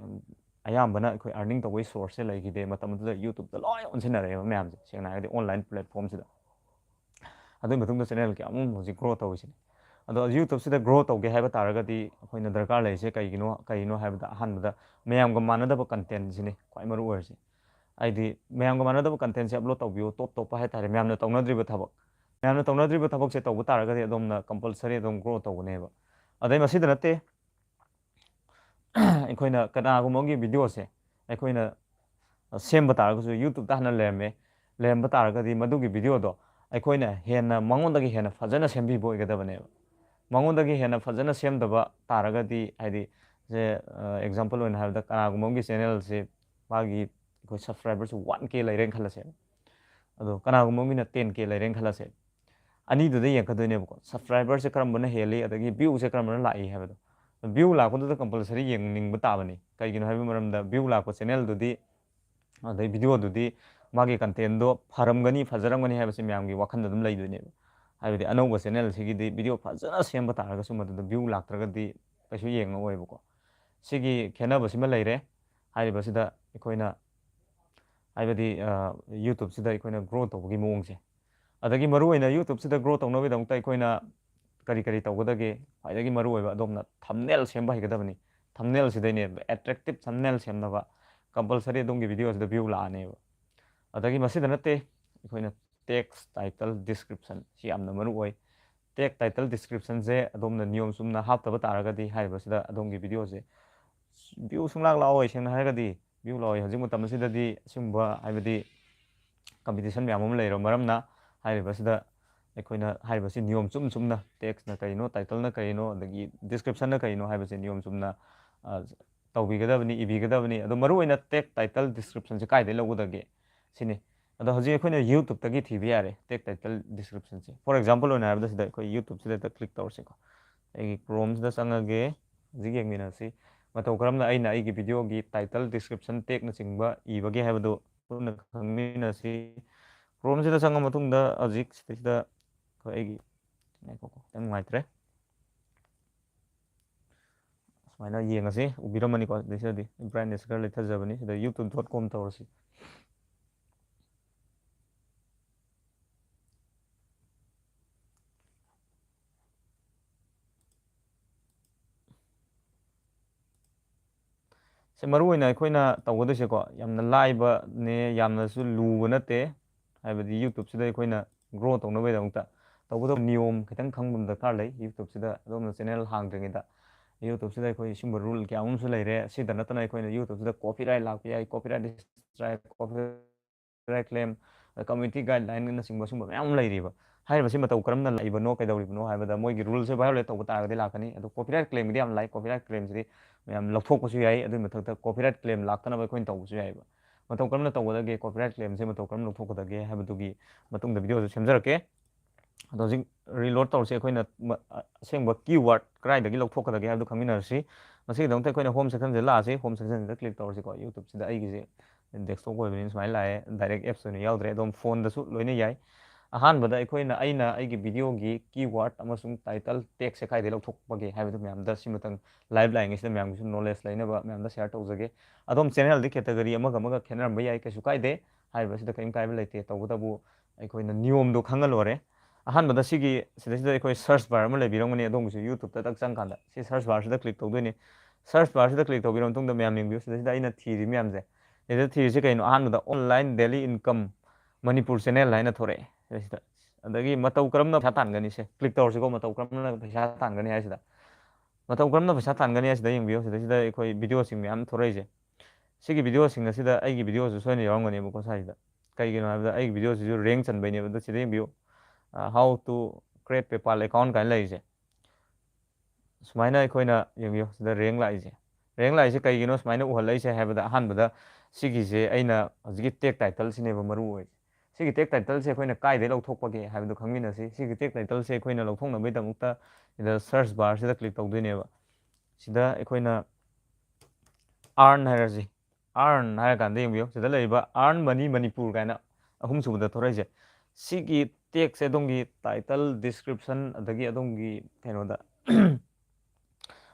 ꯑꯌꯥꯝꯕꯅ ꯑꯩꯈꯣꯏ earning ꯇꯧꯕꯒꯤ sourceꯁꯦ ꯂꯩꯈꯤꯗꯦ꯫ ꯃꯇꯝ ꯑꯗꯨꯗ YouTubeꯇ ꯂꯣꯏ ꯑꯣꯟꯁꯤꯟꯅꯔꯛꯑꯦꯕ ꯃꯌꯥꯝꯁꯦ, ꯁꯦꯡꯅ ꯍꯥꯏꯔꯒꯗꯤ online platformꯁꯤꯗ꯫ ꯑꯗꯨꯒꯤ ꯃꯇꯨꯡꯗ channel ꯀꯌꯥ ꯑꯃ ꯍꯧꯖꯤꯛ grow ꯇꯧꯔꯤꯁꯤꯅꯤ꯫ ꯑꯗꯣ YouTubeꯁꯤꯗ grow ꯇꯧꯒꯦ ꯍꯥꯏꯕ ꯇꯥꯔꯒꯗꯤ ꯑꯩꯈꯣꯏꯅ ꯗꯔꯀꯥꯔ ꯂꯩꯔꯤꯁꯦ ꯀꯩꯒꯤꯅꯣ, ꯀꯩꯅꯣ ꯍꯥꯏꯕꯗ, ꯑꯍꯥꯟꯕꯗ ꯃꯌꯥꯝꯒ ꯃꯥꯟꯅꯗꯕ contentꯁꯤꯅꯤ ꯈ꯭ꯋꯥꯏ ꯃꯔꯨ ꯑꯣꯏꯔꯤꯁꯦ꯫ ꯍꯥꯏꯗꯤ ꯃꯌꯥꯝꯒ ꯃꯥꯟꯅꯗꯕ contentꯁꯦ upload ꯇꯧꯕꯤꯌꯨ, top ꯇꯣꯞꯄ ꯍꯥꯏꯇꯥꯔꯦ, ꯃꯌꯥꯝꯅ ꯇꯧꯅꯗ꯭ꯔꯤꯕ ꯊꯕꯛ꯫ ꯃꯌꯥꯝꯅ ꯇꯧꯅꯗ꯭ꯔꯤꯕ ꯊꯕꯛꯁꯦ ꯇꯧꯕ ꯇꯥꯔꯒꯗꯤ ꯑꯗꯣꯝꯅ compulsory ꯑꯗꯨꯝ grow ꯇꯧꯒꯅꯦꯕ꯫ ꯑꯗꯩ ꯃꯁꯤꯗ ꯅꯠꯇꯦ, ꯑꯩꯈꯣꯏꯅ ꯀꯅꯥꯒꯨꯝꯕ ꯑꯃꯒꯤ videoꯁꯦ ꯑꯩꯈꯣꯏꯅ ꯁꯦꯝꯕ ꯇꯥꯔꯒꯁꯨ, YouTubeꯇ ꯍꯥꯟꯅ ꯂꯩꯔꯝꯃꯦ, ꯂꯩꯔꯝꯕ ꯇꯥꯔꯒꯗꯤ ꯃꯗꯨꯒꯤ videoꯗꯣ ꯑꯩꯈꯣꯏꯅ ꯍꯦꯟꯅ, ꯃꯉꯣꯟꯗꯒꯤ ꯍꯦꯟꯅ ꯐꯖꯅ ꯁꯦꯝꯕꯤꯕ ꯑꯣꯏꯒꯗꯕꯅꯦꯕ꯫ ꯃꯉꯣꯟꯗꯒꯤ ꯍꯦꯟꯅ ꯐꯖꯅ ꯁꯦꯝꯗꯕ ꯇꯥꯔꯒꯗꯤ, ꯍꯥꯏꯗꯤ, ꯁꯦ, ꯑ, example ꯑꯣꯏꯅ ꯍꯥꯏꯔꯕꯗ, ꯀꯅꯥꯒꯨꯝꯕ ꯑꯃꯒꯤ channelꯁꯦ, ꯃꯥꯒꯤ ꯑꯩꯈꯣꯏ subscriberꯁꯦ one K ꯂꯩꯔꯦꯅ ꯈꯜꯂꯁꯦꯕ꯫ ꯑꯗꯣ ꯀꯅꯥꯒꯨꯝꯕ ꯑꯃꯒꯤꯅ ten K ꯂꯩꯔꯦꯅ ꯈꯜꯂꯁꯦ꯫ ꯑꯅꯤꯗꯨꯗ ꯌꯦꯡꯉꯛꯀꯗꯣꯏꯅꯦꯕꯀꯣ, subscriberꯁꯦ ꯀꯔꯝꯕꯅ ꯍꯦꯜꯂꯤ ꯑꯗꯒꯤ viewꯁꯦ ꯀꯔꯝꯕꯅ ꯂꯥꯛꯏ ꯍꯥꯏꯕꯗꯣ꯫ View ꯂꯥꯛꯄꯗꯨꯗ compulsory ꯌꯦꯡꯅꯤꯡꯕ ꯇꯥꯕꯅꯤ꯫ ꯀꯩꯒꯤꯅꯣ ꯍꯥꯏꯕ ꯃꯔꯝꯗ, view ꯂꯥꯛꯄ channelꯗꯨꯗꯤ, ꯑꯗꯩ videoꯗꯨꯗꯤ ꯃꯥꯒꯤ contentꯗꯣ ꯐꯔꯝꯒꯅꯤ, ꯐꯖꯔꯝꯒꯅꯤ ꯍꯥꯏꯕꯁꯤ ꯃꯌꯥꯝꯒꯤ ꯋꯥꯈꯜꯗ ꯑꯗꯨꯝ ꯂꯩꯗꯣꯏꯅꯦꯕ꯫ ꯍꯥꯏꯕꯗꯤ ꯑꯅꯧꯕ channelꯁꯤꯒꯤꯗꯤ video ꯐꯖꯅ ꯁꯦꯝꯕ ꯇꯥꯔꯒꯁꯨ ꯃꯗꯨꯗ view ꯂꯥꯛꯇ꯭ꯔꯒꯗꯤ ꯀꯩꯁꯨ ꯌꯦꯡꯉꯛꯑꯣꯏꯕꯀꯣ꯫ ꯁꯤꯒꯤ ꯈꯦꯠꯅꯕꯁꯤꯃ ꯂꯩꯔꯦ꯫ ꯍꯥꯏꯔꯤꯕꯁꯤꯗ ꯑꯩꯈꯣꯏꯅ, ꯍꯥꯏꯕꯗꯤ, ꯑ, YouTubeꯁꯤꯗ ꯑꯩꯈꯣꯏꯅ grow ꯇꯧꯕꯒꯤ ꯃꯑꯣꯡꯁꯦ꯫ ꯑꯗꯒꯤ ꯃꯔꯨꯑꯣꯏꯅ YouTubeꯁꯤꯗ grow ꯇꯧꯅꯕꯒꯤꯗꯃꯛꯇ ꯑꯩꯈꯣꯏꯅ ꯀꯔꯤ ꯀꯔꯤ ꯇꯧꯒꯗꯒꯦ? ꯈ꯭ꯋꯥꯏꯗꯒꯤ ꯃꯔꯨꯑꯣꯏꯕ, ꯑꯗꯣꯝꯅ thumbnail ꯁꯦꯝꯕ ꯍꯩꯒꯗꯕꯅꯤ꯫ Thumbnailꯁꯤꯗꯩꯅꯦ, attractive thumbnail ꯁꯦꯝꯅꯕ compulsory ꯑꯗꯣꯝꯒꯤ videoꯁꯤꯗ view ꯂꯥꯛꯑꯅꯦꯕ꯫ ꯑꯗꯒꯤ ꯃꯁꯤꯗ ꯅꯠꯇꯦ, ꯑꯩꯈꯣꯏꯅ text, title, description ꯁꯤ ꯌꯥꯝꯅ ꯃꯔꯨ ꯑꯣꯏ꯫ Text, title, descriptionꯁꯦ ꯑꯗꯣꯝꯅ ꯅꯤꯌꯣꯝ ꯆꯨꯝꯅ ꯍꯥꯞꯇꯕ ꯇꯥꯔꯒꯗꯤ, ꯍꯥꯏꯔꯤꯕꯁꯤꯗ ꯑꯗꯣꯝꯒꯤ videoꯁꯦ view ꯁꯨꯡꯂꯥꯛ ꯂꯥꯛꯑꯣꯏ꯫ ꯁꯦꯡꯅ ꯍꯥꯏꯔꯒꯗꯤ view ꯂꯥꯛꯑꯣꯏ꯫ ꯍꯧꯖꯤꯛ ꯃꯇꯝ ꯑꯁꯤꯗꯗꯤ ꯑꯁꯤꯒꯨꯝꯕ, ꯍꯥꯏꯕꯗꯤ, competition ꯃꯌꯥꯝ ꯑꯃ ꯂꯩꯔꯕ ꯃꯔꯝꯅ, ꯍꯥꯏꯔꯤꯕꯁꯤꯗ ꯑꯩꯈꯣꯏꯅ ꯍꯥꯏꯔꯤꯕꯁꯤ ꯅꯤꯌꯣꯝ ꯆꯨꯝ ꯆꯨꯝꯅ, textꯅ ꯀꯔꯤꯅꯣ, titleꯅ ꯀꯔꯤꯅꯣ, ꯑꯗꯒꯤ descriptionꯅ ꯀꯔꯤꯅꯣ ꯍꯥꯏꯕꯁꯤ ꯅꯤꯌꯣꯝ ꯆꯨꯝꯅ, ꯑ, ꯇꯧꯕꯤꯒꯗꯕꯅꯤ, ꯏꯕꯤꯒꯗꯕꯅꯤ꯫ ꯑꯗꯣ ꯃꯔꯨꯑꯣꯏꯅ text, title, descriptionꯁꯦ ꯀꯥꯏꯗꯒꯤ ꯂꯧꯒꯗꯒꯦ ꯁꯤꯅꯤ꯫ ꯑꯗꯣ ꯍꯧꯖꯤꯛ ꯑꯩꯈꯣꯏꯅ YouTubeꯇꯒꯤ ꯊꯤꯕ ꯌꯥꯔꯦ text, title, descriptionꯁꯦ꯫ For example ꯑꯣꯏꯅ ꯍꯥꯏꯔꯕꯗ, ꯁꯤꯗ ꯑꯩꯈꯣꯏ YouTubeꯁꯤꯗ ꯍꯦꯛꯇ click ꯇꯧꯔꯁꯤꯀꯣ꯫ ꯑꯩꯒꯤ Chromeꯁꯤꯗ ꯆꯪꯉꯒꯦ, ꯍꯧꯖꯤꯛ ꯌꯦꯡꯃꯤꯟꯅꯁꯤ꯫ ꯃꯇꯧ ꯀꯔꯝꯅ ꯑꯩꯅ ꯑꯩꯒꯤ videoꯒꯤ title, description, tagꯅꯆꯤꯡꯕ ꯏꯕꯒꯦ ꯍꯥꯏꯕꯗꯨ ꯄꯨꯟꯅ ꯈꯪꯃꯤꯟꯅꯁꯤ꯫ Chromeꯁꯤꯗ ꯆꯪꯉ ꯃꯇꯨꯡꯗ ꯍꯧꯖꯤꯛ ꯁꯤꯗꯩꯁꯤꯗ ꯑꯩꯈꯣꯏ ꯑꯩꯒꯤ, ꯉꯥꯏꯈꯣꯀꯣ, ꯈꯤꯇꯪ ꯅꯨꯡꯉꯥꯏꯇ꯭ꯔꯦ꯫ ꯁꯨꯃꯥꯏꯅ ꯌꯦꯡꯉꯁꯤ, ꯎꯕꯤꯔꯝꯃꯅꯤꯀꯣ, ꯁꯤꯗꯩꯁꯤꯗꯗꯤ brightness ꯈꯔ ꯂꯩꯊꯖꯕꯅꯤ꯫ ꯁꯤꯗ youtube dot com ꯇꯧꯔꯁꯤ꯫ ꯁꯤ ꯃꯔꯨ ꯑꯣꯏꯅ ꯑꯩꯈꯣꯏꯅ ꯇꯧꯒꯗꯣꯏꯁꯦꯀꯣ, ꯌꯥꯝꯅ ꯂꯥꯏꯕꯅꯦ, ꯌꯥꯝꯅꯁꯨ ꯂꯨꯕ ꯅꯠꯇꯦ, ꯍꯥꯏꯕꯗꯤ YouTubeꯁꯤꯗ ꯑꯩꯈꯣꯏꯅ grow ꯇꯧꯅꯕꯒꯤꯗꯃꯛꯇ꯫ ꯇꯧꯕꯇꯕꯨ ꯅꯤꯌꯣꯝ ꯈꯤꯇꯪ ꯈꯪꯕ ꯑꯃ ꯗꯔꯀꯥꯔ ꯂꯩ꯫ YouTubeꯁꯤꯗ ꯑꯗꯣꯝꯅ channel ꯍꯥꯡꯗ꯭ꯔꯤꯉꯩꯗ YouTubeꯁꯤꯗ ꯑꯩꯈꯣꯏ ꯁꯤꯒꯨꯝꯕ rule ꯀꯌꯥ ꯑꯃꯁꯨ ꯂꯩꯔꯦ꯫ ꯁꯤꯗ ꯅꯠꯇꯅ ꯑꯩꯈꯣꯏꯅ YouTubeꯁꯤꯗ copyright ꯂꯥꯛꯄ ꯌꯥꯏ, copyright strike, copyright claim, community guideline ꯅꯆꯤꯡꯕ ꯁꯨꯝꯕ ꯃꯌꯥꯝ ꯑꯃ ꯂꯩꯔꯤꯕ꯫ ꯍꯥꯏꯔꯤꯕꯁꯤ ꯃꯇꯧ ꯀꯔꯝꯅ ꯂꯥꯛꯏꯕꯅꯣ, ꯀꯩꯗꯧꯔꯤꯕꯅꯣ ꯍꯥꯏꯕꯗ ꯃꯣꯏꯒꯤ rule ꯁꯦ violate ꯇꯧꯕ ꯇꯥꯔꯒꯗꯤ ꯂꯥꯛꯀꯅꯤ꯫ ꯑꯗꯣ copyright claim ꯒꯤꯗꯤ ꯌꯥꯝ ꯂꯥꯏ꯫ Copyright claim ꯁꯤꯗꯤ ꯃꯌꯥꯝ ꯂꯧꯊꯣꯛꯄꯁꯨ ꯌꯥꯏ, ꯑꯗꯨꯒꯤ ꯃꯊꯛꯇ copyright claim ꯂꯥꯛꯇꯅꯕ ꯑꯩꯈꯣꯏꯅ ꯇꯧꯕꯁꯨ ꯌꯥꯏꯕ꯫ ꯃꯇꯧ ꯀꯔꯝꯅ ꯇꯧꯒꯗꯒꯦ, copyright claim ꯁꯦ ꯃꯇꯧ ꯀꯔꯝꯅ ꯂꯧꯊꯣꯛꯀꯗꯒꯦ ꯍꯥꯏꯕꯗꯨꯒꯤ ꯃꯇꯨꯡꯗ video ꯁꯨ ꯁꯦꯝꯖꯔꯛꯀꯦ꯫ ꯑꯗꯣ ꯍꯧꯖꯤꯛ reload ꯇꯧꯔꯁꯤ꯫ ꯑꯩꯈꯣꯏꯅ ꯃ-, ꯑ-, ꯑꯁꯦꯡꯕ keyword ꯀꯗꯥꯏꯗꯒꯤ ꯂꯧꯊꯣꯛꯀꯗꯒꯦ ꯍꯥꯏꯕꯗꯨ ꯈꯪꯃꯤꯟꯅꯔꯁꯤ꯫ ꯃꯁꯤꯒꯤꯗꯃꯛꯇ ꯑꯩꯈꯣꯏꯅ home section ꯁꯤꯗ ꯂꯥꯛꯑꯁꯤ꯫ Home section ꯁꯤꯗ click ꯇꯧꯔꯁꯤꯀꯣ꯫ YouTube ꯁꯤꯗ ꯑꯩꯒꯤꯁꯦ desktop ꯑꯣꯏꯕꯅꯤꯅ ꯁꯨꯃꯥꯏꯅ ꯂꯥꯛꯑꯦ, direct apps ꯑꯣꯏꯅ ꯌꯥꯎꯗ꯭ꯔꯦ꯫ ꯑꯗꯨꯝ phone ꯗꯁꯨ ꯂꯣꯏꯅ ꯌꯥꯏ꯫ ꯑꯍꯥꯟꯕꯗ ꯑꯩꯈꯣꯏꯅ, ꯑꯩꯅ ꯑꯩꯒꯤ video ꯒꯤ keyword ꯑꯃꯁꯨꯡ title tag ꯁꯦ ꯀꯥꯏꯗꯒꯤ ꯂꯧꯊꯣꯛꯄꯒꯦ ꯍꯥꯏꯕꯗꯨ ꯃꯌꯥꯝꯗ ꯁꯤꯃꯇꯪ live ꯂꯥꯛꯏꯉꯩꯁꯤꯗ ꯃꯌꯥꯝꯒꯤꯁꯨ knowledge ꯂꯩꯅꯕ ꯃꯌꯥꯝꯗ share ꯇꯧꯖꯒꯦ꯫ ꯑꯗꯣꯝ channel ꯗꯤ category ꯑꯃꯒ ꯑꯃꯒ ꯈꯦꯠꯅꯔꯝꯕ ꯌꯥꯏ, ꯀꯩꯁꯨ ꯀꯥꯏꯗꯦ꯫ ꯍꯥꯏꯔꯤꯕꯁꯤꯗ ꯀꯔꯤꯝ ꯀꯥꯏꯕ ꯂꯩꯇꯦ꯫ ꯇꯧꯕꯇꯕꯨ ꯑꯩꯈꯣꯏꯅ ꯅꯤꯌꯣꯝꯗꯣ ꯈꯪꯉ ꯂꯣꯏꯔꯦ꯫ ꯑꯍꯥꯟꯕꯗ ꯁꯤꯒꯤ, ꯁꯤꯗꯩꯁꯤꯗ ꯑꯩꯈꯣꯏ search bar ꯑꯃ ꯂꯩꯕꯤꯔꯝꯒꯅꯤ꯫ ꯑꯗꯣꯝꯒꯤꯁꯨ YouTube ꯇ ꯇꯛ ꯆꯪꯀꯥꯟꯗ ꯁꯤ search bar ꯁꯤꯗ click ꯇꯧꯗꯣꯏꯅꯤ꯫ Search bar ꯁꯤꯗ click ꯇꯧꯕꯤꯔ ꯃꯇꯨꯡꯗ ꯃꯌꯥꯝ ꯌꯦꯡꯕꯤꯌꯨ꯫ ꯁꯤꯗꯩꯁꯤꯗ ꯑꯩꯅ ꯊꯤꯔꯤ ꯃꯌꯥꯝꯁꯦ, ꯁꯤꯗ ꯊꯤꯔꯤꯁꯤ ꯀꯩꯅꯣ? ꯑꯍꯥꯟꯕꯗ online daily income Manipur channel ꯍꯥꯏꯅ ꯊꯣꯔꯛꯑꯦ ꯁꯤꯗꯩꯁꯤꯗ꯫ ꯑꯗꯒꯤ ꯃꯇꯧ ꯀꯔꯝꯅ ꯄꯩꯁꯥ ꯇꯥꯟꯒꯅꯤ? ꯁꯦ click ꯇꯧꯔꯁꯤꯀꯣ, ꯃꯇꯧ ꯀꯔꯝꯅ ꯄꯩꯁꯥ ꯇꯥꯟꯒꯅꯤ ꯍꯥꯏꯁꯤꯗ꯫ ꯃꯇꯧ ꯀꯔꯝꯅ ꯄꯩꯁꯥ ꯇꯥꯟꯒꯅꯤ ꯍꯥꯏꯁꯤꯗ ꯌꯦꯡꯕꯤꯌꯨ꯫ ꯁꯤꯗꯩꯁꯤꯗ ꯑꯩꯈꯣꯏ video ꯁꯤꯡ ꯃꯌꯥꯝ ꯊꯣꯔꯛꯏꯁꯦ꯫ ꯁꯤꯒꯤ video ꯁꯤꯡ ꯑꯁꯤꯗ ꯑꯩꯒꯤ video ꯁꯨ ꯁꯣꯏꯅ ꯌꯥꯎꯔꯝꯒꯅꯦꯕꯀꯣ ꯁ꯭ꯋꯥꯏꯁꯤꯗ꯫ ꯀꯩꯒꯤꯅꯣ ꯍꯥꯏꯕꯗ ꯑꯩꯒꯤ video ꯁꯤꯁꯨ rank ꯆꯟꯕꯩꯅꯦꯕ꯫ ꯑꯗꯣ ꯁꯤꯗ ꯌꯦꯡꯕꯤꯌꯨ, ꯑ, how to create PayPal account ꯀꯥꯏꯅ ꯂꯩꯔꯤꯁꯦ꯫ ꯁꯨꯃꯥꯏꯅ ꯑꯩꯈꯣꯏꯅ ꯌꯦꯡꯕꯤꯌꯨ, ꯁꯤꯗ rank ꯂꯥꯛꯏꯁꯦ꯫ Rank ꯂꯥꯛꯏꯁꯦ ꯀꯩꯒꯤꯅꯣ ꯁꯨꯃꯥꯏꯅ ꯎꯍꯜꯂꯛꯏꯁꯦ ꯍꯥꯏꯕꯗ, ꯑꯍꯥꯟꯕꯗ ꯁꯤꯒꯤꯁꯦ ꯑꯩꯅ ꯍꯧꯖꯤꯛꯀꯤ tag title ꯁꯤꯅꯦꯕ ꯃꯔꯨ ꯑꯣꯏ꯫ ꯁꯤꯒꯤ tag title ꯁꯦ ꯑꯩꯈꯣꯏꯅ ꯀꯥꯏꯗꯩ ꯂꯧꯊꯣꯛꯄꯒꯦ ꯍꯥꯏꯕꯗꯨ ꯈꯪꯃꯤꯟꯅꯁꯤ꯫ ꯁꯤꯒꯤ tag title ꯁꯦ ꯑꯩꯈꯣꯏꯅ ꯂꯧꯊꯣꯛꯅꯕꯒꯤꯗꯃꯛꯇ ꯁꯤꯗ search bar ꯁꯤꯗ click ꯇꯧꯗꯣꯏꯅꯦꯕ꯫ ꯁꯤꯗ ꯑꯩꯈꯣꯏꯅ earn ꯍꯥꯏꯔꯁꯤ꯫ Earn ꯍꯥꯏꯔ ꯀꯥꯟꯗ ꯌꯦꯡꯕꯤꯌꯨ, ꯁꯤꯗ ꯂꯩꯔꯤꯕ Earn Money Manipur ꯀꯥꯏꯅ ꯑꯍꯨꯝꯁꯨꯕꯗ ꯊꯣꯔꯛꯏꯁꯦ꯫ ꯁꯤꯒꯤ tag ꯁꯦ ꯑꯗꯣꯝꯒꯤ title, description, ꯑꯗꯒꯤ ꯑꯗꯣꯝꯒꯤ ꯀꯩꯅꯣꯗ,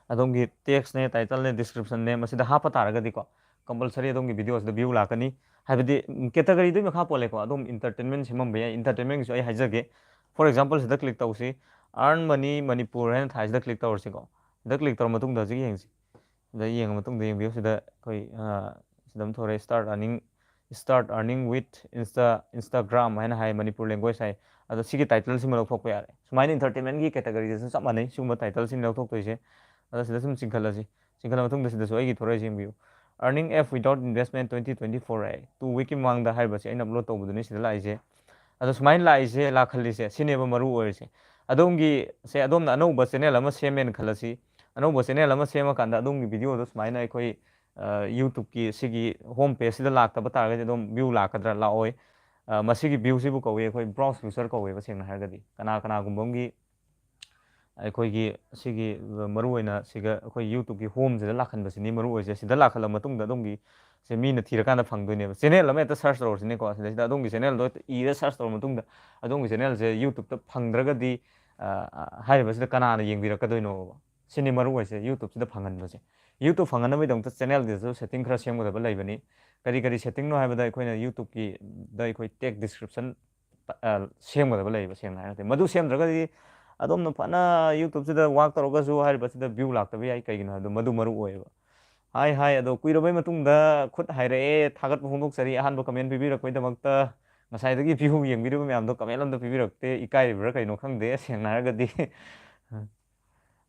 ꯑꯗꯣꯝꯒꯤ text ꯅꯦ, title ꯅꯦ, description ꯅꯦ, ꯃꯁꯤꯗ ꯍꯥꯞꯄ ꯇꯥꯔꯒꯗꯤꯀꯣ, compulsory ꯑꯗꯣꯝꯒꯤ video ꯁꯤꯗ view ꯂꯥꯛꯀꯅꯤ꯫ ꯍꯥꯏꯕꯗꯤ, ꯎꯝ, category ꯗꯨꯒꯤ ꯃꯈꯥ ꯄꯣꯜꯂꯦꯀꯣ꯫ ꯑꯗꯣꯝ entertainment ꯁꯦꯝꯃꯝꯕ ꯌꯥꯏ꯫ Entertainment ꯒꯤꯁꯨ ꯑꯩ ꯍꯥꯏꯖꯒꯦ꯫ For example, ꯁꯤꯗ click ꯇꯧꯁꯤ꯫ Earn Money Manipur ꯍꯥꯏꯅ ꯊꯥꯏꯁꯤꯗ click ꯇꯧꯔꯁꯤꯀꯣ꯫ ꯁꯤꯗ click ꯇꯧꯔ ꯃꯇꯨꯡꯗ ꯍꯧꯖꯤꯛ ꯌꯦꯡꯁꯤ꯫ ꯁꯤꯗ ꯌꯦꯡꯉ ꯃꯇꯨꯡꯗ ꯌꯦꯡꯕꯤꯌꯨ꯫ ꯁꯤꯗ ꯑꯩꯈꯣꯏ, ꯑ, ꯁꯤꯗ ꯑꯃ ꯊꯣꯔꯛꯑꯦ, start earning, start earning with Insta, Instagram ꯍꯥꯏꯅ ꯍꯥꯏ, ꯃꯅꯤꯄꯨꯔ language ꯍꯥꯏ꯫ ꯑꯗꯣ ꯁꯤꯒꯤ title ꯁꯤꯃ ꯂꯧꯊꯣꯛꯄ ꯌꯥꯔꯦ꯫ ꯁꯨꯃꯥꯏꯅ entertainment ꯒꯤ category ꯗꯁꯨ ꯆꯞ ꯃꯥꯟꯅꯩ, ꯁꯤꯒꯨꯝꯕ title ꯁꯤꯅ ꯂꯧꯊꯣꯛꯇꯣꯏꯁꯦ꯫ ꯑꯗꯣ ꯁꯤꯗ ꯁꯨꯝ ꯆꯤꯡꯈꯠꯂꯁꯤ꯫ ꯆꯤꯡꯈꯠꯂ ꯃꯇꯨꯡꯗ ꯁꯤꯗꯁꯨ ꯑꯩꯒꯤ ꯊꯣꯔꯛꯏꯁꯦ ꯌꯦꯡꯕꯤꯌꯨ꯫ Earning F without investment twenty twenty-four ꯍꯥꯏ, ꯇꯨ ꯋꯤꯛꯀꯤ ꯃꯃꯥꯡꯗ ꯍꯥꯏꯔꯤꯕꯁꯦ ꯑꯩꯅ ꯑꯞꯂꯣꯗ ꯇꯧꯕꯗꯨꯅꯤ ꯁꯤꯗ ꯂꯥꯛꯏꯁꯦ꯫ ꯑꯗꯣ ꯁꯨꯃꯥꯏꯅ ꯂꯥꯛꯏꯁꯦ, ꯂꯥꯛꯍꯜꯂꯤꯁꯦ ꯁꯤꯅꯦꯕ ꯃꯔꯨ ꯑꯣꯏꯔꯤꯁꯦ꯫ ꯑꯗꯣꯝꯒꯤ ꯁꯦ, ꯑꯗꯣꯝꯅ ꯑꯅꯧꯕ ꯆꯦꯅꯦꯜ ꯑꯃ ꯁꯦꯝꯃꯦꯅ ꯈꯜꯂꯁꯤ꯫ ꯑꯅꯧꯕ ꯆꯦꯅꯦꯜ ꯑꯃ ꯁꯦꯝꯃꯀꯥꯟꯗ ꯑꯗꯣꯝꯒꯤ ꯚꯤꯗꯤꯑꯣꯗꯣ ꯁꯨꯃꯥꯏꯅ ꯑꯩꯈꯣꯏ ꯌꯨꯇ꯭ꯌꯨꯕꯀꯤ ꯁꯤꯒꯤ ꯍꯣꯝ ꯄꯦꯖꯁꯤꯗ ꯂꯥꯛꯇꯕ ꯇꯥꯔꯒꯗꯤ ꯑꯗꯨꯝ ꯚ꯭ꯌꯨ ꯂꯥꯛꯀꯗ꯭ꯔꯥ? ꯂꯥꯛꯑꯣꯏ꯫ ꯑ, ꯃꯁꯤꯒꯤ ꯚ꯭ꯌꯨꯁꯤꯕꯨ ꯀꯧꯏ ꯑꯩꯈꯣꯏ ꯕ꯭ꯔꯥꯎꯁ ꯐ꯭ꯌꯨꯆꯔ ꯀꯧꯋꯦꯕ, ꯁꯦꯡꯅ ꯍꯥꯏꯔꯒꯗꯤ꯫ ꯀꯅꯥ ꯀꯅꯥꯒꯨꯝꯕ ꯑꯃꯒꯤ ꯑꯩꯈꯣꯏꯒꯤ ꯁꯤꯒꯤ ꯃꯔꯨ ꯑꯣꯏꯅ ꯁꯤꯒ ꯑꯩꯈꯣꯏ ꯌꯨꯇ꯭ꯌꯨꯕꯀꯤ ꯍꯣꯝꯁꯤꯗ ꯂꯥꯛꯍꯟꯕꯁꯤꯅꯤ ꯃꯔꯨ ꯑꯣꯏꯁꯦ꯫ ꯁꯤꯗ ꯂꯥꯛꯍꯜꯂ ꯃꯇꯨꯡꯗ ꯑꯗꯣꯝꯒꯤ ꯁꯦ ꯃꯤꯅ ꯊꯤꯔꯀꯥꯟꯗ ꯐꯪꯗꯣꯏꯅꯦꯕ꯫ ꯆꯦꯅꯦꯜ ꯑꯃ ꯍꯦꯛꯇ ꯁꯔꯆ ꯇꯧꯔꯁꯤꯅꯦꯀꯣ꯫ ꯁꯤꯗꯩꯁꯤꯗ ꯑꯗꯣꯝꯒꯤ ꯆꯦꯅꯦꯜꯗꯣ ꯍꯦꯛꯇ ꯏꯔ ꯁꯔꯆ ꯇꯧꯔ ꯃꯇꯨꯡꯗ ꯑꯗꯣꯝꯒꯤ ꯆꯦꯅꯦꯜꯁꯦ ꯌꯨꯇ꯭ꯌꯨꯕꯇ ꯐꯪꯗ꯭ꯔꯒꯗꯤ, ꯑ, ꯍꯥꯏꯔꯤꯕꯁꯤꯗ ꯀꯅꯥꯅ ꯌꯦꯡꯕꯤꯔꯛꯀꯗꯣꯏꯅꯣꯕ? ꯁꯤꯅꯤ ꯃꯔꯨ ꯑꯣꯏꯁꯦ ꯌꯨꯇ꯭ꯌꯨꯕꯁꯤꯗ ꯐꯪꯍꯟꯕꯁꯦ꯫ ꯌꯨꯇ꯭ꯌꯨꯕ ꯐꯪꯍꯟꯅꯕꯒꯤꯗꯃꯛꯇ ꯆꯦꯅꯦꯜꯗꯁꯨ ꯁꯦꯠꯇꯤꯡ ꯈꯔ ꯁꯦꯝꯒꯗꯕ ꯂꯩꯕꯅꯤ꯫ ꯀꯔꯤ ꯀꯔꯤ ꯁꯦꯠꯇꯤꯡꯅꯣ ꯍꯥꯏꯕꯗ ꯑꯩꯈꯣꯏꯅ ꯌꯨꯇ꯭ꯌꯨꯕꯀꯤꯗ ꯑꯩꯈꯣꯏ ꯇꯦꯛ ꯗꯤꯁꯀ꯭ꯔꯤꯞꯁꯟ ꯑ, ꯁꯦꯝꯒꯗꯕ ꯂꯩꯌꯦꯕ, ꯁꯦꯡꯅ ꯍꯥꯏꯔꯒꯗꯤ꯫ ꯃꯗꯨ ꯁꯦꯝꯗ꯭ꯔꯒꯗꯤ ꯑꯗꯣꯝꯅ ꯐꯅ ꯌꯨꯇ꯭ꯌꯨꯕꯁꯤꯗ ꯋꯥꯛ ꯇꯧꯔꯒꯁꯨ ꯍꯥꯏꯔꯤꯕꯁꯤꯗ ꯚ꯭ꯌꯨ ꯂꯥꯛꯇꯕ ꯌꯥꯏ꯫ ꯀꯩꯒꯤꯅꯣ ꯍꯥꯏꯕꯗ ꯃꯗꯨ ꯃꯔꯨ ꯑꯣꯏꯌꯦꯕ꯫ ꯍꯥꯏ, ꯍꯥꯏ, ꯑꯗꯣ ꯀꯨꯏꯔꯕꯩ ꯃꯇꯨꯡꯗ ꯈꯨꯠ ꯍꯥꯏꯔꯛꯑꯦ, ꯊꯥꯒꯠꯄ ꯐꯣꯡꯗꯣꯛꯆꯔꯤ ꯑꯍꯥꯟꯕ ꯀꯃꯦꯟ ꯄꯤꯕꯤꯔꯛꯄꯩꯗꯃꯛꯇ꯫ ꯉꯁꯥꯏꯗꯒꯤ ꯚ꯭ꯌꯨ ꯌꯦꯡꯕꯤꯔꯤꯕ ꯃꯌꯥꯝꯗꯣ ꯀꯃꯦꯟ ꯑꯝꯇ ꯄꯤꯕꯤꯔꯛꯇꯦ, ꯏꯀꯥꯏꯔꯤꯕ꯭ꯔꯥ ꯀꯩꯅꯣ ꯈꯪꯗꯦ, ꯁꯦꯡꯅ ꯍꯥꯏꯔꯒꯗꯤ꯫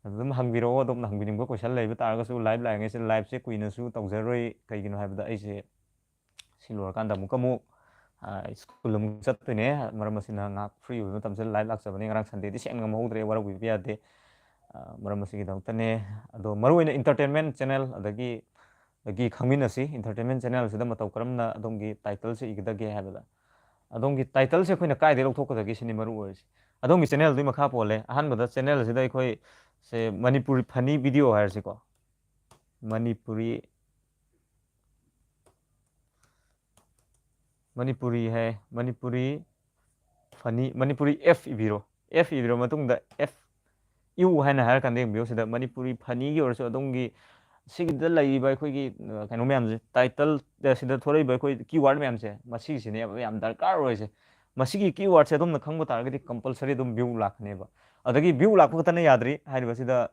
ꯑꯗꯨꯝ ꯍꯪꯕꯤꯔꯛꯑꯣ, ꯑꯗꯣꯝꯅ ꯍꯪꯕꯤꯅꯤꯡꯕ ꯀꯣꯏꯁꯟ ꯂꯩꯕ ꯇꯥꯔꯒꯁꯨ꯫ ꯂꯥꯏꯚ ꯂꯥꯛꯏꯉꯩꯁꯤꯗ ꯂꯥꯏꯚꯁꯦ ꯀꯨꯏꯅꯁꯨ ꯇꯧꯖꯔꯣꯏ, ꯀꯩꯒꯤꯅꯣ ꯍꯥꯏꯕꯗ ꯑꯩꯁꯦ ꯁꯤ ꯂꯣꯏꯔꯀꯥꯟꯗ ꯑꯃꯨꯛꯀ ꯑꯃꯨꯛ, ꯑ, ꯁ꯭ꯀꯨꯜ ꯑꯃꯨꯛ ꯆꯠꯇꯣꯏꯅꯦ꯫ ꯃꯔꯝ ꯑꯁꯤꯅ ꯉꯥꯏꯍꯥꯛ ꯐ꯭ꯔꯤ ꯑꯣꯏꯕ ꯃꯇꯝꯁꯤꯗ ꯂꯥꯏꯚ ꯂꯥꯛꯆꯕꯅꯤ꯫ ꯉꯔꯥꯡ ꯁꯟꯗꯦꯗꯤ ꯁꯦꯡꯅ ꯉꯝꯍꯧꯗ꯭ꯔꯦ, ꯋꯥꯔꯧꯕꯤꯕ ꯌꯥꯗꯦ꯫ ꯑ, ꯃꯔꯝ ꯑꯁꯤꯒꯤꯗꯃꯛꯇꯅꯦ꯫ ꯑꯗꯣ ꯃꯔꯨꯑꯣꯏꯅ ꯏꯟꯇꯔꯇꯦꯟꯃꯦꯟ ꯆꯦꯅꯦꯜ ꯑꯗꯒꯤ, ꯑꯗꯒꯤ ꯈꯪꯃꯤꯟꯅꯁꯤ, ꯏꯟꯇꯔꯇꯦꯟꯃꯦꯟ ꯆꯦꯅꯦꯜꯁꯤꯗ ꯃꯇꯧ ꯀꯔꯝꯅ ꯑꯗꯣꯝꯒꯤ ꯇꯥꯏꯇꯜꯁꯦ ꯏꯒꯗꯒꯦ ꯍꯥꯏꯕꯗ꯫ ꯑꯗꯣꯝꯒꯤ ꯇꯥꯏꯇꯜꯁꯦ ꯑꯩꯈꯣꯏꯅ ꯀꯥꯏꯗꯒꯤ ꯂꯧꯊꯣꯛꯀꯗꯒꯦ ꯁꯤꯅꯤ ꯃꯔꯨ ꯑꯣꯏꯔꯤꯁꯦ꯫ ꯑꯗꯣꯝꯒꯤ ꯆꯦꯅꯦꯜꯗꯨꯒꯤ ꯃꯈꯥ ꯄꯣꯜꯂꯦ꯫ ꯑꯍꯥꯟꯕꯗ ꯆꯦꯅꯦꯜꯁꯤꯗ ꯑꯩꯈꯣꯏ ꯁꯦ ꯃꯅꯤꯄꯨꯔꯤ ꯐꯅꯤ ꯚꯤꯗꯤꯑꯣ ꯍꯥꯏꯔꯁꯤꯀꯣ꯫ ꯃꯅꯤꯄꯨꯔꯤ, ꯃꯅꯤꯄꯨꯔꯤ ꯍꯥꯏ, ꯃꯅꯤꯄꯨꯔꯤ ꯐꯅꯤ, ꯃꯅꯤꯄꯨꯔꯤ ꯑꯦꯐ ꯏꯕꯤꯔꯣ꯫ ꯑꯦꯐ ꯏꯕꯤꯔ ꯃꯇꯨꯡꯗ ꯑꯦꯐ ꯌꯨ ꯍꯥꯏꯅ ꯍꯥꯏꯔꯀꯥꯟꯗ ꯌꯦꯡꯕꯤꯌꯨ꯫ ꯁꯤꯗ ꯃꯅꯤꯄꯨꯔꯤ ꯐꯅꯤꯒꯤ ꯑꯣꯏꯔꯁꯨ ꯑꯗꯣꯝꯒꯤ ꯁꯤꯒꯤꯗ ꯂꯩꯔꯤꯕ ꯑꯩꯈꯣꯏꯒꯤ, ꯑ, ꯀꯩꯅꯣ ꯃꯌꯥꯝꯁꯦ, ꯇꯥꯏꯇꯜ, ꯑ, ꯁꯤꯗ ꯊꯣꯔꯛꯏꯕ ꯑꯩꯈꯣꯏ ꯀꯤ ꯋꯥꯔꯗ ꯃꯌꯥꯝꯁꯦ, ꯃꯁꯤꯒꯤꯁꯤꯅꯦꯕ ꯌꯥꯝ ꯗꯔꯀꯥꯔ ꯑꯣꯏꯔꯤꯁꯦ꯫ ꯃꯁꯤꯒꯤ ꯀꯤ ꯋꯥꯔꯗꯁꯦ ꯑꯗꯣꯝꯅ ꯈꯪꯕ ꯇꯥꯔꯒꯗꯤ ꯀꯝꯄꯜꯁꯔꯤ ꯑꯗꯨꯝ ꯚ꯭ꯌꯨ ꯂꯥꯛꯀꯅꯦꯕ꯫ ꯑꯗꯒꯤ ꯚ꯭ꯌꯨ ꯂꯥꯛꯄ ꯈꯛꯇꯅ ꯌꯥꯗ꯭ꯔꯤ, ꯍꯥꯏꯔꯤꯕꯁꯤꯗ,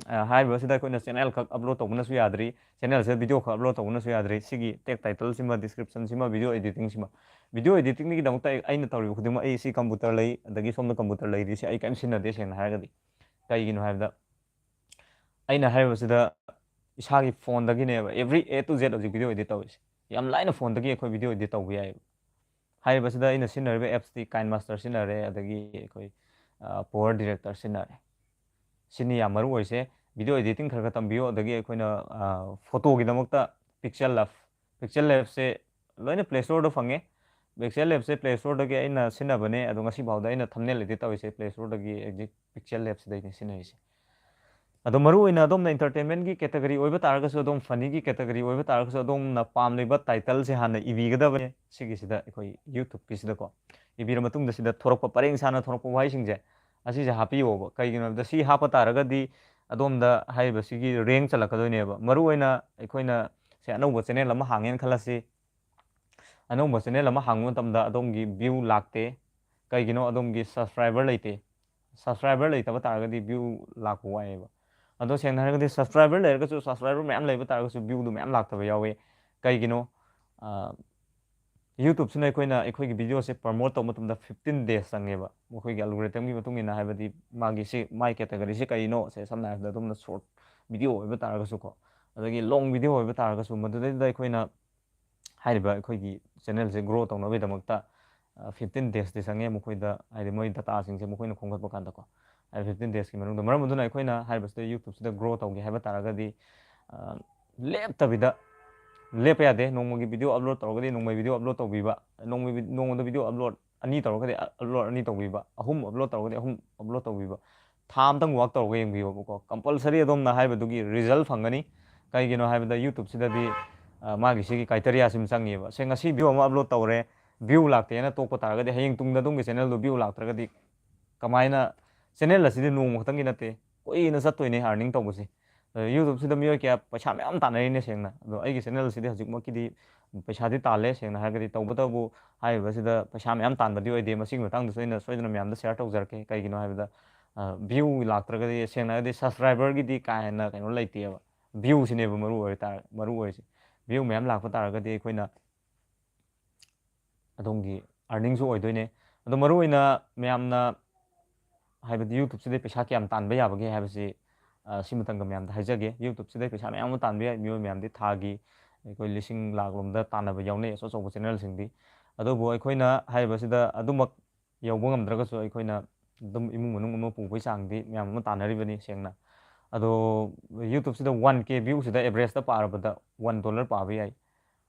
ꯑ, ꯍꯥꯏꯔꯤꯕꯁꯤꯗ ꯑꯩꯈꯣꯏꯅ ꯆꯦꯅꯦꯜ ꯈꯛ ꯑꯞꯂꯣꯗ ꯇꯧꯕꯅꯁꯨ ꯌꯥꯗ꯭ꯔꯤ, ꯆꯦꯅꯦꯜꯁꯤꯗ ꯚꯤꯗꯤꯑꯣ ꯈꯛ ꯑꯞꯂꯣꯗ ꯇꯧꯕꯅꯁꯨ ꯌꯥꯗ꯭ꯔꯤ꯫ ꯁꯤꯒꯤ ꯇꯦꯛ ꯇꯥꯏꯇꯜꯁꯤꯃ, ꯗꯤꯁꯀ꯭ꯔꯤꯞꯁꯟꯁꯤꯃ, ꯚꯤꯗꯤꯑꯣ ꯑꯦꯗꯤꯇꯤꯡꯁꯤꯃ, ꯚꯤꯗꯤꯑꯣ ꯑꯦꯗꯤꯇꯤꯡꯒꯤꯗꯃꯛꯇ ꯑꯩ, ꯑꯩꯅ ꯇꯧꯔꯤꯕ ꯈꯨꯗꯤꯡꯃꯛ, ꯑꯩ ꯁꯤ ꯀꯝꯄ꯭ꯌꯨꯇꯔ ꯂꯩ, ꯑꯗꯒꯤ ꯁꯣꯝꯗ ꯀꯝꯄ꯭ꯌꯨꯇꯔ ꯂꯩꯔꯤ, ꯁꯤ ꯑꯩ ꯀꯔꯤꯝ ꯁꯤꯖꯤꯟꯅꯗꯦ, ꯁꯦꯡꯅ ꯍꯥꯏꯔꯒꯗꯤ꯫ ꯀꯩꯒꯤꯅꯣ ꯍꯥꯏꯕꯗ, ꯑꯩꯅ ꯍꯥꯏꯔꯤꯕꯁꯤꯗ ꯏꯁꯥꯒꯤ ꯐꯣꯟꯗꯒꯤꯅꯦꯕ every A to Z ꯍꯧꯖꯤꯛ video edit ꯇꯧꯔꯤꯁꯦ꯫ ꯌꯥꯝ ꯂꯥꯏꯅ ꯐꯣꯟꯗꯒꯤ ꯑꯩꯈꯣꯏ video edit ꯇꯧꯕ ꯌꯥꯏꯑꯕ꯫ ꯍꯥꯏꯔꯤꯕꯁꯤꯗ ꯑꯩꯅ ꯁꯤꯖꯤꯟꯅꯔꯤꯕ appsꯇꯤ KineMaster ꯁꯤꯖꯤꯟꯅꯔꯦ, ꯑꯗꯒꯤ ꯑꯩꯈꯣꯏ Power Director ꯁꯤꯖꯤꯟꯅꯔꯦ꯫ ꯁꯤꯅꯤ ꯌꯥꯝ ꯃꯔꯨ ꯑꯣꯏꯁꯦ꯫ Video editing ꯈꯔ ꯈꯔ ꯇꯝꯕꯤꯌꯨ, ꯑꯗꯒꯤ ꯑꯩꯈꯣꯏꯅ photoꯒꯤꯗꯃꯛꯇ PixelLab, PixelLabꯁꯦ ꯂꯣꯏꯅ Play Storeꯗ ꯐꯪꯉꯦ꯫ PixelLabꯁꯦ Play Storeꯗꯒꯤ ꯑꯩꯅ ꯁꯤꯖꯤꯟꯅꯕꯅꯦ, ꯑꯗꯣ ꯉꯁꯤ ꯐꯥꯎꯗ ꯑꯩꯅ thumbnail edit ꯇꯧꯔꯤꯁꯦ Play Storeꯗꯒꯤ exit PixelLabꯁꯤꯗꯩꯅꯦ ꯁꯤꯖꯤꯟꯅꯔꯤꯁꯦ꯫ ꯑꯗꯣ ꯃꯔꯨ ꯑꯣꯏꯅ ꯑꯗꯣꯝꯅ entertainmentꯒꯤ category ꯑꯣꯏꯕ ꯇꯥꯔꯒꯁꯨ, ꯑꯗꯣꯝ funnyꯒꯤ category ꯑꯣꯏꯕ ꯇꯥꯔꯒꯁꯨ, ꯑꯗꯣꯝꯅ ꯄꯥꯝꯂꯤꯕ titleꯁꯦ ꯍꯥꯟꯅ ꯏꯕꯤꯒꯗꯕꯅꯦ ꯁꯤꯒꯤꯁꯤꯗ, ꯑꯩꯈꯣꯏ YouTubeꯀꯤꯁꯤꯗꯀꯣ꯫ ꯏꯕꯤꯔ ꯃꯇꯨꯡꯗ ꯁꯤꯗ ꯊꯣꯔꯛꯄ, ꯄꯔꯦꯡ ꯁꯥꯅ ꯊꯣꯔꯛꯄ ꯋꯥꯍꯩꯁꯤꯡꯁꯦ ꯑꯁꯤꯁꯦ ꯍꯥꯞꯄꯤꯌꯣꯕ꯫ ꯀꯩꯒꯤꯅꯣ ꯍꯥꯏꯕꯗ ꯁꯤ ꯍꯥꯞꯄ ꯇꯥꯔꯒꯗꯤ ꯑꯗꯣꯝꯗ ꯍꯥꯏꯔꯤꯕꯁꯤꯒꯤ rank ꯆꯠꯂꯛꯀꯗꯣꯏꯅꯦꯕ꯫ ꯃꯔꯨ ꯑꯣꯏꯅ ꯑꯩꯈꯣꯏꯅ ꯁꯦ ꯑꯅꯧꯕ channel ꯑꯃ ꯍꯥꯡꯉꯦꯅ ꯈꯜꯂꯁꯤ꯫ ꯑꯅꯧꯕ channel ꯑꯃ ꯍꯥꯡꯕ ꯃꯇꯝꯗ ꯑꯗꯣꯝꯒꯤ view ꯂꯥꯛꯇꯦ꯫ ꯀꯩꯒꯤꯅꯣ? ꯑꯗꯣꯝꯒꯤ subscriber ꯂꯩꯇꯦ꯫ Subscriber ꯂꯩꯇꯕ ꯇꯥꯔꯒꯗꯤ view ꯂꯥꯛꯄ ꯋꯥꯏꯑꯦꯕ꯫ ꯑꯗꯣ ꯁꯦꯡꯅ ꯍꯥꯏꯔꯒꯗꯤ subscriber ꯂꯩꯔꯒꯁꯨ, subscriber ꯃꯌꯥꯝ ꯂꯩꯕ ꯇꯥꯔꯒꯁꯨ viewꯗꯨ ꯃꯌꯥꯝ ꯂꯥꯛꯇꯕ ꯌꯥꯎꯋꯦ꯫ ꯀꯩꯒꯤꯅꯣ? YouTubeꯁꯤꯅ ꯑꯩꯈꯣꯏꯅ ꯑꯩꯈꯣꯏꯒꯤ videoꯁꯦ promote ꯇꯧꯕ ꯃꯇꯝꯗ fifteen days ꯆꯪꯉꯦꯕ, ꯃꯈꯣꯏꯒꯤ algorithmꯒꯤ ꯃꯇꯨꯡ ꯏꯟꯅ꯫ ꯍꯥꯏꯕꯗꯤ ꯃꯥꯒꯤ ꯁꯤ, ꯃꯥꯏ categoryꯁꯦ ꯀꯔꯤꯅꯣ ꯁꯦ, ꯁꯝꯅ ꯍꯥꯏꯔꯕꯗ ꯑꯗꯣꯝꯅ short video ꯑꯣꯏꯕ ꯇꯥꯔꯒꯁꯨꯀꯣ, ꯑꯗꯒꯤ long video ꯑꯣꯏꯕ ꯇꯥꯔꯒꯁꯨ, ꯃꯗꯨꯗꯩꯗꯨꯗ ꯑꯩꯈꯣꯏꯅ ꯍꯥꯏꯔꯤꯕ ꯑꯩꯈꯣꯏꯒꯤ channelꯁꯦ grow ꯇꯧꯅꯕꯒꯤꯗꯃꯛꯇ fifteen daysꯇꯤ ꯆꯪꯉꯦ ꯃꯈꯣꯏꯗ, ꯍꯥꯏꯗꯤ ꯃꯣꯏ dataꯁꯤꯡꯁꯦ ꯃꯈꯣꯏꯅ ꯈꯣꯝꯒꯠꯄ ꯀꯥꯟꯗꯀꯣ꯫ ꯍꯥꯏꯗꯤ fifteen daysꯀꯤ ꯃꯅꯨꯡꯗ, ꯃꯔꯝ ꯑꯗꯨꯅ ꯑꯩꯈꯣꯏꯅ ꯍꯥꯏꯔꯤꯕꯁꯤꯗ YouTubeꯁꯤꯗ grow ꯇꯧꯒꯦ ꯍꯥꯏꯕ ꯇꯥꯔꯒꯗꯤ ꯂꯦꯞꯇꯕꯤꯗ ꯂꯦꯞꯄ ꯌꯥꯗꯦ꯫ ꯅꯣꯡꯃꯒꯤ video upload ꯇꯧꯔꯒꯗꯤ ꯅꯣꯡꯃꯒꯤ video upload ꯇꯧꯕꯤꯕ, ꯅꯣꯡꯃꯒꯤ ꯅꯣꯡꯃꯗ video upload ꯑꯅꯤ ꯇꯧꯔꯒꯗꯤ upload ꯑꯅꯤ ꯇꯧꯕꯤꯕ, ꯑꯍꯨꯝ upload ꯇꯧꯔꯒꯗꯤ ꯑꯍꯨꯝ upload ꯇꯧꯕꯤꯕ꯫ ꯊꯥ ꯑꯃꯇꯪ work ꯇꯧꯔꯒ ꯌꯦꯡꯕꯤꯌꯣꯕꯀꯣ, compulsory ꯑꯗꯣꯝꯅ ꯍꯥꯏꯕꯗꯨꯒꯤ result ꯐꯪꯒꯅꯤ꯫ ꯀꯩꯒꯤꯅꯣ ꯍꯥꯏꯕꯗ YouTubeꯁꯤꯗꯗꯤ ꯃꯥꯒꯤ ꯁꯤꯒꯤ criteriaꯁꯤꯃ ꯆꯪꯉꯦꯕ꯫ ꯁꯦ, ꯉꯁꯤ video ꯑꯃ upload ꯇꯧꯔꯦ, view ꯂꯥꯛꯇꯦꯅ ꯇꯣꯛꯄ ꯇꯥꯔꯒꯗꯤ, ꯍꯌꯦꯡ ꯇꯨꯡꯗ ꯑꯗꯣꯝꯒꯤ channelꯗꯨ view ꯂꯥꯛꯇ꯭ꯔꯒꯗꯤ ꯀꯃꯥꯏꯅ? Channel ꯑꯁꯤꯗꯤ ꯅꯣꯡꯃ ꯈꯛꯇꯪꯒꯤ ꯅꯠꯇꯦ, ꯀꯨꯏꯅ ꯆꯠꯇꯣꯏꯅꯦ earning ꯇꯧꯕꯁꯦ꯫ ꯑꯗ YouTubeꯁꯤꯗ ꯃꯤꯑꯣꯏ ꯀꯌꯥ ꯄꯩꯁꯥ ꯃꯌꯥꯝ ꯇꯥꯟꯅꯔꯤꯅꯦ ꯁꯦꯡꯅ꯫ ꯑꯗꯣ ꯑꯩꯒꯤ channelꯁꯤꯗꯤ ꯍꯧꯖꯤꯛꯃꯛꯀꯤꯗꯤ ꯄꯩꯁꯥꯗꯤ ꯇꯥꯜꯂꯦ ꯁꯦꯡꯅ ꯍꯥꯏꯔꯒꯗꯤ, ꯇꯧꯕꯇꯕꯨ ꯍꯥꯏꯔꯤꯕꯁꯤꯗ ꯄꯩꯁꯥ ꯃꯌꯥꯝ ꯇꯥꯟꯕꯗꯤ ꯑꯣꯏꯗꯦ꯫ ꯃꯁꯤꯒꯤ ꯃꯇꯥꯡꯗꯁꯨ ꯑꯩꯅ ꯁꯣꯏꯗꯅ ꯃꯌꯥꯝꯗ share ꯇꯧꯖꯔꯛꯀꯦ꯫ ꯀꯩꯒꯤꯅꯣ ꯍꯥꯏꯕꯗ view ꯂꯥꯛꯇ꯭ꯔꯒꯗꯤ, ꯁꯦꯡꯅ ꯍꯥꯏꯔꯒꯗꯤ subscriberꯒꯤꯗꯤ ꯀꯥ ꯍꯦꯟꯅ ꯀꯩꯅꯣ ꯂꯩꯇꯦꯕ꯫ Viewꯁꯤꯅꯦꯕ ꯃꯔꯨ ꯑꯣꯏ ꯇꯥꯔ-, ꯃꯔꯨ ꯑꯣꯏꯔꯤꯁꯦ꯫ View ꯃꯌꯥꯝ ꯂꯥꯛꯄ ꯇꯥꯔꯒꯗꯤ ꯑꯩꯈꯣꯏꯅ ꯑꯗꯣꯝꯒꯤ earningꯁꯨ ꯑꯣꯏꯗꯣꯏꯅꯦ꯫ ꯑꯗꯣ ꯃꯔꯨ ꯑꯣꯏꯅ ꯃꯌꯥꯝꯅ ꯍꯥꯏꯕꯗꯤ YouTubeꯁꯤꯗ ꯄꯩꯁꯥ ꯀꯌꯥꯝ ꯇꯥꯟꯕ ꯌꯥꯕꯒꯦ ꯍꯥꯏꯕꯁꯤ ꯑ, ꯁꯤꯃꯇꯪꯒ ꯃꯌꯥꯝꯗ ꯍꯥꯏꯖꯒꯦ꯫ YouTube-ꯁꯤꯗ ꯄꯩꯁꯥ ꯃꯌꯥꯝ ꯑꯃ ꯇꯥꯟꯕ ꯌꯥꯏ꯫ ꯃꯤꯑꯣꯏ ꯃꯌꯥꯝꯗꯤ ꯊꯥꯒꯤ ꯑꯩꯈꯣꯏ ꯂꯤꯁꯤꯡ ꯂꯥꯛ ꯂꯣꯝꯗ ꯇꯥꯟꯅꯕ ꯌꯥꯎꯅꯩ, ꯑꯆꯧ ꯑꯆꯧꯕ channel-ꯁꯤꯡꯗꯤ꯫ ꯑꯗꯨꯕꯨ ꯑꯩꯈꯣꯏꯅ ꯍꯥꯏꯔꯤꯕꯁꯤꯗ ꯑꯗꯨꯃꯛ ꯌꯧꯕ ꯉꯝꯗ꯭ꯔꯒꯁꯨ ꯑꯩꯈꯣꯏꯅ ꯑꯗꯨꯝ ꯏꯃꯨꯡ ꯃꯅꯨꯡ ꯑꯃ ꯄꯨꯕꯒꯤ ꯆꯥꯡꯗꯤ ꯃꯌꯥꯝ ꯑꯃ ꯇꯥꯟꯅꯔꯤꯕꯅꯤ, ꯁꯦꯡꯅ꯫ ꯑꯗꯣ YouTube-ꯁꯤꯗ one K view-ꯁꯤꯗ average-ꯇ ꯄꯥꯔꯕꯗ one dollar ꯄꯥꯕ ꯌꯥꯏ꯫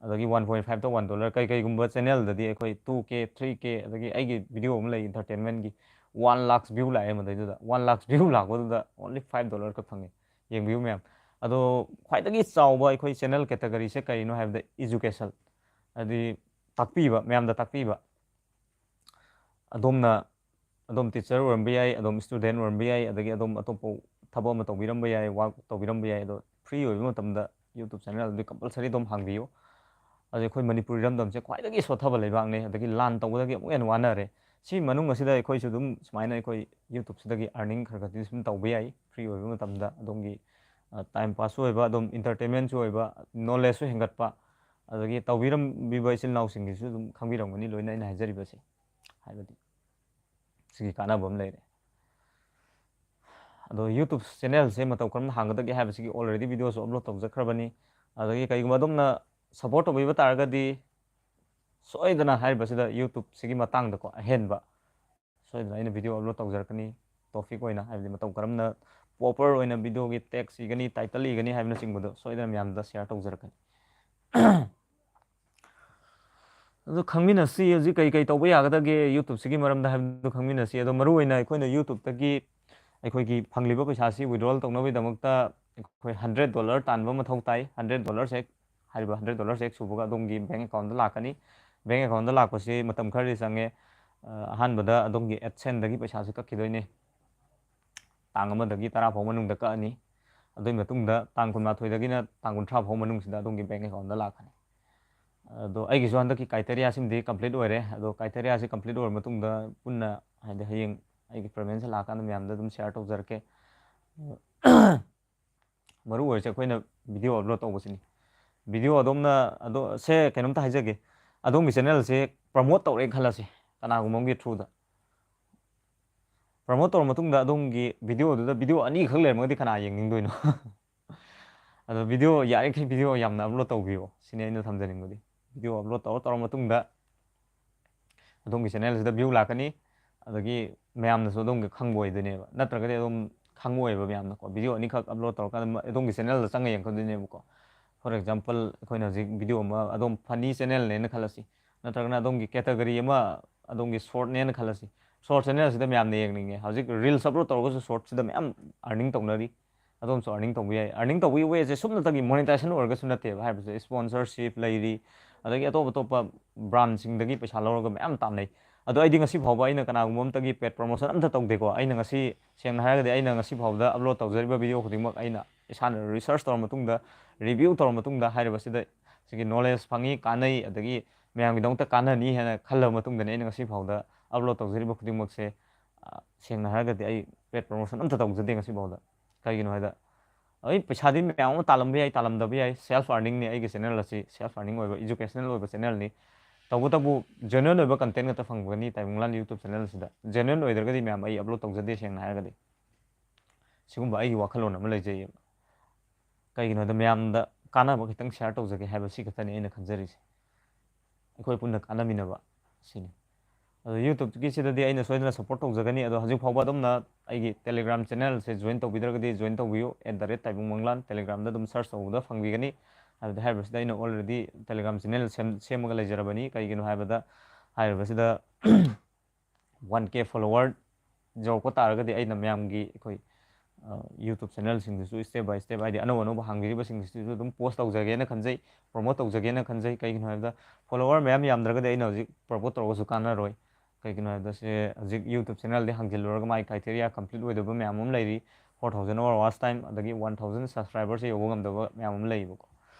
ꯑꯗꯒꯤ one point five-ꯇ one dollar, ꯀꯩ ꯀꯩꯒꯨꯝꯕ channel-ꯗꯗꯤ ꯑꯩꯈꯣꯏ two K, three K, ꯑꯗꯒꯤ ꯑꯩꯒꯤ video ꯑꯃ ꯂꯩ entertainment-ꯒꯤ, one lakh view ꯂꯥꯛꯑꯦ ꯃꯗꯩꯗꯨꯗ꯫ One lakh view ꯂꯥꯛꯄꯗꯨꯗ only five dollar ꯈꯛ ꯐꯪꯉꯦ꯫ ꯌꯦꯡꯕꯤꯌꯨ ꯃꯌꯥꯝ꯫ ꯑꯗꯣ ꯈ꯭ꯋꯥꯏꯗꯒꯤ ꯆꯥꯎꯕ ꯑꯩꯈꯣꯏ channel category-ꯁꯦ ꯀꯔꯤꯅꯣ ꯍꯥꯏꯕꯗ education, ꯍꯥꯏꯗꯤ ꯇꯥꯛꯄꯤꯕ, ꯃꯌꯥꯝꯗ ꯇꯥꯛꯄꯤꯕ꯫ ꯑꯗꯣꯝꯅ, ꯑꯗꯣꯝ teacher ꯑꯣꯏꯔꯝꯕ ꯌꯥꯏ, ꯑꯗꯣꯝ student ꯑꯣꯏꯔꯝꯕ ꯌꯥꯏ, ꯑꯗꯒꯤ ꯑꯗꯣꯝ ꯑꯇꯣꯞꯄ ꯊꯕꯛ ꯑꯃ ꯇꯧꯕꯤꯔꯝꯕ ꯌꯥꯏ, work ꯇꯧꯕꯤꯔꯝꯕ ꯌꯥꯏ꯫ ꯑꯗꯣ free ꯑꯣꯏꯕ ꯃꯇꯝꯗ YouTube channel ꯑꯗꯨꯗꯤ compulsory ꯑꯗꯨꯝ ꯍꯥꯡꯕꯤꯌꯨ꯫ ꯑꯗꯩ ꯑꯩꯈꯣꯏ ꯃꯅꯤꯄꯨꯔ ꯏꯔꯝꯗꯝꯁꯦ ꯈ꯭ꯋꯥꯏꯗꯒꯤ ꯁꯣꯠꯊꯕ ꯂꯩꯕꯥꯛꯅꯦ, ꯑꯗꯒꯤ ꯂꯥꯟ ꯇꯧꯕꯗꯒꯤ ꯑꯃꯨꯛ ꯍꯦꯟꯅ ꯋꯥꯅꯔꯦ꯫ ꯁꯤ ꯃꯅꯨꯡ ꯑꯁꯤꯗ ꯑꯩꯈꯣꯏꯁꯨ ꯑꯗꯨꯝ ꯁꯨꯃꯥꯏꯅ ꯑꯩꯈꯣꯏ YouTube-ꯁꯤꯗꯒꯤ earning ꯈꯔ ꯈꯔꯗꯤ ꯁꯨꯝ ꯇꯧꯕ ꯌꯥꯏ, free ꯑꯣꯏꯕ ꯃꯇꯝꯗ꯫ ꯑꯗꯣꯝꯒꯤ, ꯑ, time pass-ꯁꯨ ꯑꯣꯏꯕ, ꯑꯗꯨꯝ entertainment-ꯁꯨ ꯑꯣꯏꯕ, knowledge-ꯁꯨ ꯍꯦꯟꯒꯠꯄ, ꯑꯗꯒꯤ ꯇꯧꯕꯤꯔꯝꯕꯤꯕ ꯏꯆꯤꯜ ꯏꯅꯥꯎꯁꯤꯡꯒꯤꯁꯨ ꯑꯗꯨꯝ ꯈꯪꯕꯤꯔꯝꯒꯅꯤ ꯂꯣꯏꯅ ꯑꯩꯅ ꯍꯥꯏꯖꯔꯤꯕꯁꯦ꯫ ꯍꯥꯏꯕꯗꯤ ꯁꯤꯒꯤ ꯀꯥꯟꯅꯕ ꯑꯃ ꯂꯩꯔꯦ꯫ ꯑꯗꯣ YouTube channel-ꯁꯦ ꯃꯇꯧ ꯀꯔꯝꯅ ꯍꯥꯡꯒꯗꯒꯦ ꯍꯥꯏꯕꯁꯤꯒꯤ already video-ꯁꯨ upload ꯇꯧꯖꯈ꯭ꯔꯕꯅꯤ꯫ ꯑꯗꯒꯤ ꯀꯩꯒꯨꯝꯕ ꯑꯗꯣꯝꯅ support ꯇꯧꯕꯤꯕ ꯇꯥꯔꯒꯗꯤ ꯁꯣꯏꯗꯅ ꯍꯥꯏꯔꯤꯕꯁꯤꯗ YouTube-ꯁꯤꯒꯤ ꯃꯇꯥꯡꯗꯀꯣ ꯑꯍꯦꯟꯕ ꯁꯣꯏꯗꯅ ꯑꯩꯅ video upload ꯇꯧꯖꯔꯛꯀꯅꯤ꯫ Topic ꯑꯣꯏꯅ, ꯍꯥꯏꯕꯗꯤ ꯃꯇꯧ ꯀꯔꯝꯅ proper ꯑꯣꯏꯅ video-ꯒꯤ text ꯏꯒꯅꯤ, title ꯏꯒꯅꯤ ꯍꯥꯏꯕꯅꯆꯤꯡꯕꯗꯣ ꯁꯣꯏꯗꯅ ꯃꯌꯥꯝꯗ share ꯇꯧꯖꯔꯛꯀꯅꯤ꯫ ꯑꯗꯨ ꯈꯪꯃꯤꯟꯅꯁꯤ, ꯍꯧꯖꯤꯛ ꯀꯩ ꯀꯩ ꯇꯧꯕ ꯌꯥꯒꯗꯒꯦ YouTube-ꯁꯤꯒꯤ ꯃꯔꯝꯗ ꯍꯥꯏꯕꯗꯨ ꯈꯪꯃꯤꯟꯅꯁꯤ꯫ ꯑꯗꯣ ꯃꯔꯨꯑꯣꯏꯅ ꯑꯩꯈꯣꯏꯅ YouTube-ꯇꯒꯤ ꯑꯩꯈꯣꯏꯒꯤ ꯐꯪꯂꯤꯕ ꯄꯩꯁꯥꯁꯤ withdrawal ꯇꯧꯅꯕꯒꯤꯗꯃꯛꯇ ꯑꯩꯈꯣꯏ hundred dollar ꯇꯥꯟꯕ ꯃꯊꯧ ꯇꯥꯏ꯫ Hundred dollar ꯍꯦꯛ, ꯍꯥꯏꯔꯤꯕ hundred dollar ꯍꯦꯛ ꯁꯨꯕꯒ ꯑꯗꯣꯝꯒꯤ bank account-ꯗ ꯂꯥꯛꯀꯅꯤ꯫ Bank account-ꯗ ꯂꯥꯛꯄꯁꯤ ꯃꯇꯝ ꯈꯔꯗꯤ ꯆꯪꯉꯦ꯫ ꯑ, ꯑꯍꯥꯟꯕꯗ ꯑꯗꯣꯝꯒꯤ AdSense-ꯗꯒꯤ ꯄꯩꯁꯥꯁꯤ ꯀꯛꯈꯤꯗꯣꯏꯅꯤ꯫ ꯇꯥꯡ ꯑꯃꯗꯒꯤ ꯇꯔꯥ ꯐꯥꯎ ꯃꯅꯨꯡꯗ ꯀꯛꯑꯅꯤ꯫ ꯑꯗꯨꯒꯤ ꯃꯇꯨꯡꯗ ꯇꯥꯡ ꯀꯨꯟꯃꯥꯊꯣꯏꯗꯒꯤꯅ ꯇꯥꯡ ꯀꯨꯟꯊ꯭ꯔꯥ ꯐꯥꯎ ꯃꯅꯨꯡꯁꯤꯗ ꯑꯗꯣꯝꯒꯤ bank account-ꯗ ꯂꯥꯛꯀꯅꯤ꯫ ꯑꯗꯣ ꯑꯩꯒꯤꯁꯨ ꯍꯟꯗꯛꯀꯤ criteria-ꯁꯤꯃꯗꯤ complete ꯑꯣꯏꯔꯦ꯫ ꯑꯗꯣ criteria-ꯁꯤ complete ꯑꯣꯏꯔ ꯃꯇꯨꯡꯗ ꯄꯨꯟꯅ, ꯍꯥꯏꯗꯤ ꯍꯌꯦꯡ ꯑꯩꯒꯤ payment-ꯁꯦ ꯂꯥꯛꯑꯀꯥꯟꯗ ꯃꯌꯥꯝꯗ ꯑꯗꯨꯝ share ꯇꯧꯖꯔꯛꯀꯦ꯫ ꯃꯔꯨ ꯑꯣꯏꯔꯤꯁꯦ ꯑꯩꯈꯣꯏꯅ video upload ꯇꯧꯕꯁꯤꯅꯤ꯫ Video ꯑꯗꯣꯝꯅ, ꯑꯗꯣ ꯁꯦ ꯀꯩꯅꯣꯝꯇ ꯍꯥꯏꯖꯒꯦ, ꯑꯗꯣꯝꯒꯤ channel-ꯁꯦ promote ꯇꯧꯔꯦ ꯈꯜꯂꯁꯤ ꯀꯅꯥꯒꯨꯝꯕ ꯑꯃꯒꯤ through-ꯗ꯫ ꯄ꯭ꯔꯃꯣꯠ ꯇꯧꯔ ꯃꯇꯨꯡꯗ ꯑꯗꯣꯝꯒꯤ ꯚꯤꯗꯤꯑꯣꯗꯨꯗ ꯚꯤꯗꯤꯑꯣ ꯑꯅꯤꯈꯛ ꯂꯩꯔꯝꯃꯒꯗꯤ ꯀꯅꯥ ꯌꯦꯡꯅꯤꯡꯗꯣꯏꯅꯣ? ꯑꯗꯣ ꯚꯤꯗꯤꯑꯣ ꯌꯥꯔꯤꯈꯩ ꯚꯤꯗꯤꯑꯣ ꯌꯥꯝꯅ ꯑꯞꯂꯣꯗ ꯇꯧꯕꯤꯌꯣ ꯁꯤꯅꯤ ꯑꯩꯅ ꯊꯝꯖꯅꯤꯡꯕꯗꯤ꯫ ꯚꯤꯗꯤꯑꯣ ꯑꯞꯂꯣꯗ ꯇꯧꯔ ꯇꯧꯔ ꯃꯇꯨꯡꯗ ꯑꯗꯣꯝꯒꯤ ꯆꯦꯅꯦꯜꯁꯤꯗ ꯚ꯭ꯌꯨ ꯂꯥꯛꯀꯅꯤ, ꯑꯗꯒꯤ ꯃꯌꯥꯝꯅꯁꯨ ꯑꯗꯣꯝꯒꯤ ꯈꯪꯕ ꯑꯣꯏꯗꯣꯏꯅꯦꯕ꯫ ꯅꯠꯇ꯭ꯔꯒꯗꯤ ꯑꯗꯨꯝ ꯈꯪꯉꯣꯏꯕ ꯃꯌꯥꯝꯅꯀꯣ꯫ ꯚꯤꯗꯤꯑꯣ ꯑꯅꯤꯈꯛ ꯑꯞꯂꯣꯗ ꯇꯧꯔꯀꯥꯟꯗ ꯃ-, ꯑꯗꯣꯝꯒꯤ ꯆꯦꯅꯦꯜꯗ ꯆꯪꯉ ꯌꯦꯡꯉꯛꯀꯗꯣꯏꯅꯦꯕꯀꯣ꯫ For example, ꯑꯩꯈꯣꯏꯅ ꯍꯧꯖꯤꯛ ꯚꯤꯗꯤꯑꯣ ꯑꯃ, ꯑꯗꯣꯝ ꯐꯅꯤ ꯆꯦꯅꯦꯜꯅꯦꯅ ꯈꯜꯂꯁꯤ, ꯅꯠꯇ꯭ꯔꯒꯅ ꯑꯗꯣꯝꯒꯤ ꯀꯦꯇꯒꯣꯔꯤ ꯑꯃ, ꯑꯗꯣꯝꯒꯤ ꯁꯣꯔꯠꯅꯦꯅ ꯈꯜꯂꯁꯤ꯫ ꯁꯣꯔꯠ ꯆꯦꯅꯦꯜꯁꯤꯗ ꯃꯌꯥꯝꯅ ꯌꯦꯡꯅꯤꯡꯉꯦ꯫ ꯍꯧꯖꯤꯛ ꯔꯤꯜꯁ ꯑꯞꯂꯣꯗ ꯇꯧꯔꯒꯁꯨ ꯁꯣꯔꯠꯁꯤꯗ ꯃꯌꯥꯝ ꯑꯥꯔꯅꯤꯡ ꯇꯧꯅꯔꯤ꯫ ꯑꯗꯣꯝꯁꯨ ꯑꯥꯔꯅꯤꯡ ꯇꯧꯕ ꯌꯥꯏ꯫ ꯑꯥꯔꯅꯤꯡ ꯇꯧꯕꯒꯤ ꯋꯦꯁꯦ ꯁꯨꯞꯅꯇꯒꯤ ꯃꯣꯅꯤꯇꯥꯏꯖꯦꯁꯟ ꯑꯣꯏꯔꯒꯁꯨ ꯅꯠꯇꯦꯕ꯫ ꯍꯥꯏꯔꯤꯕꯁꯦ ꯁ꯭ꯄꯣꯟꯁꯔꯁꯤꯞ ꯂꯩꯔꯤ, ꯑꯗꯒꯤ ꯑꯇꯣꯞ ꯑꯇꯣꯞꯄ ꯕ꯭ꯔꯥꯟꯁꯤꯡꯗꯒꯤ ꯄꯩꯁꯥ ꯂꯧꯔꯒ ꯃꯌꯥꯝ ꯇꯥꯟꯅꯩ꯫ ꯑꯗꯣ ꯑꯩꯗꯤ ꯉꯁꯤ ꯐꯥꯎꯕ ꯑꯩꯅ ꯀꯅꯥꯒꯨꯝꯕ ꯑꯃꯠꯇꯒꯤ ꯄꯦꯗ ꯄ꯭ꯔꯃꯣꯁꯟ ꯑꯝꯇ ꯇꯧꯗꯦꯀꯣ꯫ ꯑꯩꯅ ꯉꯁꯤ, ꯁꯦꯡꯅ ꯍꯥꯏꯔꯒꯗꯤ, ꯑꯩꯅ ꯉꯁꯤ ꯐꯥꯎꯕꯗ ꯑꯞꯂꯣꯗ ꯇꯧꯖꯔꯤꯕ ꯚꯤꯗꯤꯑꯣ ꯈꯨꯗꯤꯡꯃꯛ ꯑꯩꯅ ꯏꯁꯥꯅ ꯔꯤꯁꯔꯁ ꯇꯧꯔ ꯃꯇꯨꯡꯗ, ꯔꯤꯚ꯭ꯌꯨ ꯇꯧꯔ ꯃꯇꯨꯡꯗ ꯍꯥꯏꯔꯤꯕꯁꯤꯗ ꯁꯤꯒꯤ ꯅꯣꯂꯦꯖ ꯐꯪꯉꯤ, ꯀꯥꯟꯅꯩ, ꯑꯗꯒꯤ ꯃꯌꯥꯝꯒꯤꯗꯃꯛꯇ ꯀꯥꯟꯅꯅꯤ ꯍꯥꯏꯅ ꯈꯜꯂꯕ ꯃꯇꯨꯡꯗꯅꯤ ꯑꯩꯅ ꯉꯁꯤ ꯐꯥꯎꯗ ꯑꯞꯂꯣꯗ ꯇꯧꯖꯔꯤꯕ ꯈꯨꯗꯤꯡꯃꯛꯁꯦ꯫ ꯑ, ꯁꯦꯡꯅ ꯍꯥꯏꯔꯒꯗꯤ ꯑꯩ ꯄꯦꯗ ꯄ꯭ꯔꯃꯣꯁꯟ ꯑꯝꯇ ꯇꯧꯖꯗꯦ ꯉꯁꯤ ꯐꯥꯎꯗ꯫ ꯀꯩꯒꯤꯅꯣ ꯍꯥꯏꯗ, ꯑꯩ ꯄꯩꯁꯥꯗꯤ ꯃꯌꯥꯝ ꯑꯃ ꯇꯥꯜꯂꯝꯕ ꯌꯥꯏ, ꯇꯥꯜꯂꯝꯗꯕ ꯌꯥꯏ, ꯁꯦꯜꯐ ꯑꯥꯔꯅꯤꯡꯅꯤ꯫ ꯑꯩꯒꯤ ꯆꯦꯅꯦꯜ ꯑꯁꯤ ꯁꯦꯜꯐ ꯑꯥꯔꯅꯤꯡ ꯑꯣꯏꯕ, ꯏꯖꯨꯀꯦꯁꯅꯦꯜ ꯑꯣꯏꯕ ꯆꯦꯅꯦꯜꯅꯤ꯫ ꯇꯧꯕꯇꯕꯨ ꯖꯦꯅꯨꯋꯟ ꯑꯣꯏꯕ ꯀꯟꯇꯦꯟ ꯈꯛꯇ ꯐꯪꯒꯅꯤ ꯇꯥꯏꯕꯪꯂꯥꯟ ꯌꯨꯇ꯭ꯌꯨꯕ ꯆꯦꯅꯦꯜꯁꯤꯗ꯫ ꯖꯦꯅꯨꯋꯟ ꯑꯣꯏꯗ꯭ꯔꯒꯗꯤ ꯃꯌꯥꯝ ꯑꯩ ꯑꯞꯂꯣꯗ ꯇꯧꯖꯗꯦ, ꯁꯦꯡꯅ ꯍꯥꯏꯔꯒꯗꯤ꯫ ꯁꯤꯒꯨꯝꯕ ꯑꯩꯒꯤ ꯋꯥꯈꯜꯂꯣꯟ ꯑꯃ ꯂꯩꯖꯩꯌꯦꯕ꯫ ꯀꯩꯒꯤꯅꯣ ꯍꯥꯏꯗ, ꯃꯌꯥꯝꯗ ꯀꯥꯟꯅꯕ ꯈꯤꯇꯪ ꯁꯤꯌꯥꯔ ꯇꯧꯖꯒꯦ ꯍꯥꯏꯕ ꯁꯤ ꯈꯛꯇꯅꯤ ꯑꯩꯅ ꯈꯟꯖꯔꯤꯁꯦ꯫ ꯑꯩꯈꯣꯏ ꯄꯨꯟꯅ ꯀꯥꯟꯅꯃꯤꯟꯅꯕ ꯁꯤꯅꯤ꯫ ꯑꯗꯣ ꯌꯨꯇ꯭ꯌꯨꯕꯀꯤꯁꯤꯗꯗꯤ ꯑꯩꯅ ꯁꯣꯏꯗꯅ ꯁꯞꯄꯣꯔꯠ ꯇꯧꯖꯒꯅꯤ꯫ ꯑꯗꯣ ꯍꯧꯖꯤꯛ ꯐꯥꯎꯕ ꯑꯗꯣꯝꯅ ꯑꯩꯒꯤ ꯇꯦꯂꯤꯒ꯭ꯔꯥꯝ ꯆꯦꯅꯦꯜꯁꯦ ꯖꯣꯏꯟ ꯇꯧꯕꯤꯗ꯭ꯔꯒꯗꯤ ꯖꯣꯏꯟ ꯇꯧꯕꯤꯌꯨ, ꯑꯦꯠ ꯗ ꯔꯦꯠ ꯇꯥꯏꯕꯪ ꯃꯪꯂꯥꯟ꯫ ꯇꯦꯂꯤꯒ꯭ꯔꯥꯝꯗ ꯑꯗꯨꯝ ꯁꯔꯆ ꯇꯧꯕꯗ ꯐꯪꯕꯤꯒꯅꯤ꯫ ꯍꯥꯏꯕꯗꯤ ꯍꯥꯏꯔꯤꯕꯁꯤꯗ ꯑꯩꯅ ꯑꯣꯜꯔꯦꯗꯤ ꯇꯦꯂꯤꯒ꯭ꯔꯥꯝ ꯆꯦꯅꯦꯜ ꯁꯦꯝ-, ꯁꯦꯝꯃꯒ ꯂꯩꯖꯔꯕꯅꯤ꯫ ꯀꯩꯒꯤꯅꯣ ꯍꯥꯏꯕꯗ ꯍꯥꯏꯔꯤꯕꯁꯤꯗ ꯋꯥꯟ ꯀꯦ ꯐꯣꯂꯣꯋꯔ ꯌꯧꯔꯛꯄ ꯇꯥꯔꯒꯗꯤ ꯑꯩꯅ ꯃꯌꯥꯝꯒꯤ, ꯑꯩꯈꯣꯏ, ꯑ, ꯌꯨꯇ꯭ꯌꯨꯕ ꯆꯦꯅꯦꯜꯁꯤꯡꯗꯨꯁꯨ ꯁ꯭ꯇꯦꯞ ꯕꯥꯏ ꯁ꯭ꯇꯦꯞ, ꯍꯥꯏꯗꯤ ꯑꯅꯧ ꯑꯅꯧꯕ ꯍꯥꯡꯕꯤꯔꯤꯕꯁꯤꯡꯁꯤꯁꯨ ꯑꯗꯨꯝ ꯄꯣꯁ ꯇꯧꯖꯒꯦꯅ ꯈꯟꯖꯩ, ꯄ꯭ꯔꯣꯃꯣꯠ ꯇꯧꯖꯒꯦꯅ ꯈꯟꯖꯩ꯫ ꯀꯩꯒꯤꯅꯣ ꯍꯥꯏꯕꯗ ꯐꯣꯂꯣꯋꯔ ꯃꯌꯥꯝ ꯌꯥꯝꯗ꯭ꯔꯒꯗꯤ ꯑꯩꯅ ꯍꯧꯖꯤꯛ ꯄ꯭ꯔꯣꯃꯣꯠ ꯇꯧꯔꯒꯁꯨ ꯀꯥꯟꯅꯔꯣꯏ꯫ ꯀꯩꯒꯤꯅꯣ ꯍꯥꯏꯕꯗ ꯁꯦ ꯍꯧꯖꯤꯛ ꯌꯨꯇ꯭ꯌꯨꯕ ꯆꯦꯅꯦꯜꯗꯤ ꯍꯥꯡꯖꯤꯜꯂꯨꯔꯒ ꯃꯥꯒꯤ ꯀ꯭ꯔꯥꯏꯇꯦꯔꯤꯌꯥ ꯀꯝꯄ꯭ꯂꯤꯠ ꯑꯣꯏꯗꯕ ꯃꯌꯥꯝ ꯑꯃ ꯂꯩꯔꯤ꯫ ꯐꯣꯔ ꯊꯥꯎꯖꯟ ꯑꯋꯥꯔ ꯋꯥꯆ ꯇꯥꯏꯝ ꯑꯗꯒꯤ ꯋꯥꯟ ꯊꯥꯎꯖꯟ ꯁꯕꯁꯀ꯭ꯔꯥꯏꯕꯔꯁꯦ ꯌꯧꯕ ꯉꯝꯗꯕ ꯃꯌꯥꯝ ꯑꯃ ꯂꯩꯌꯦꯕꯀꯣ꯫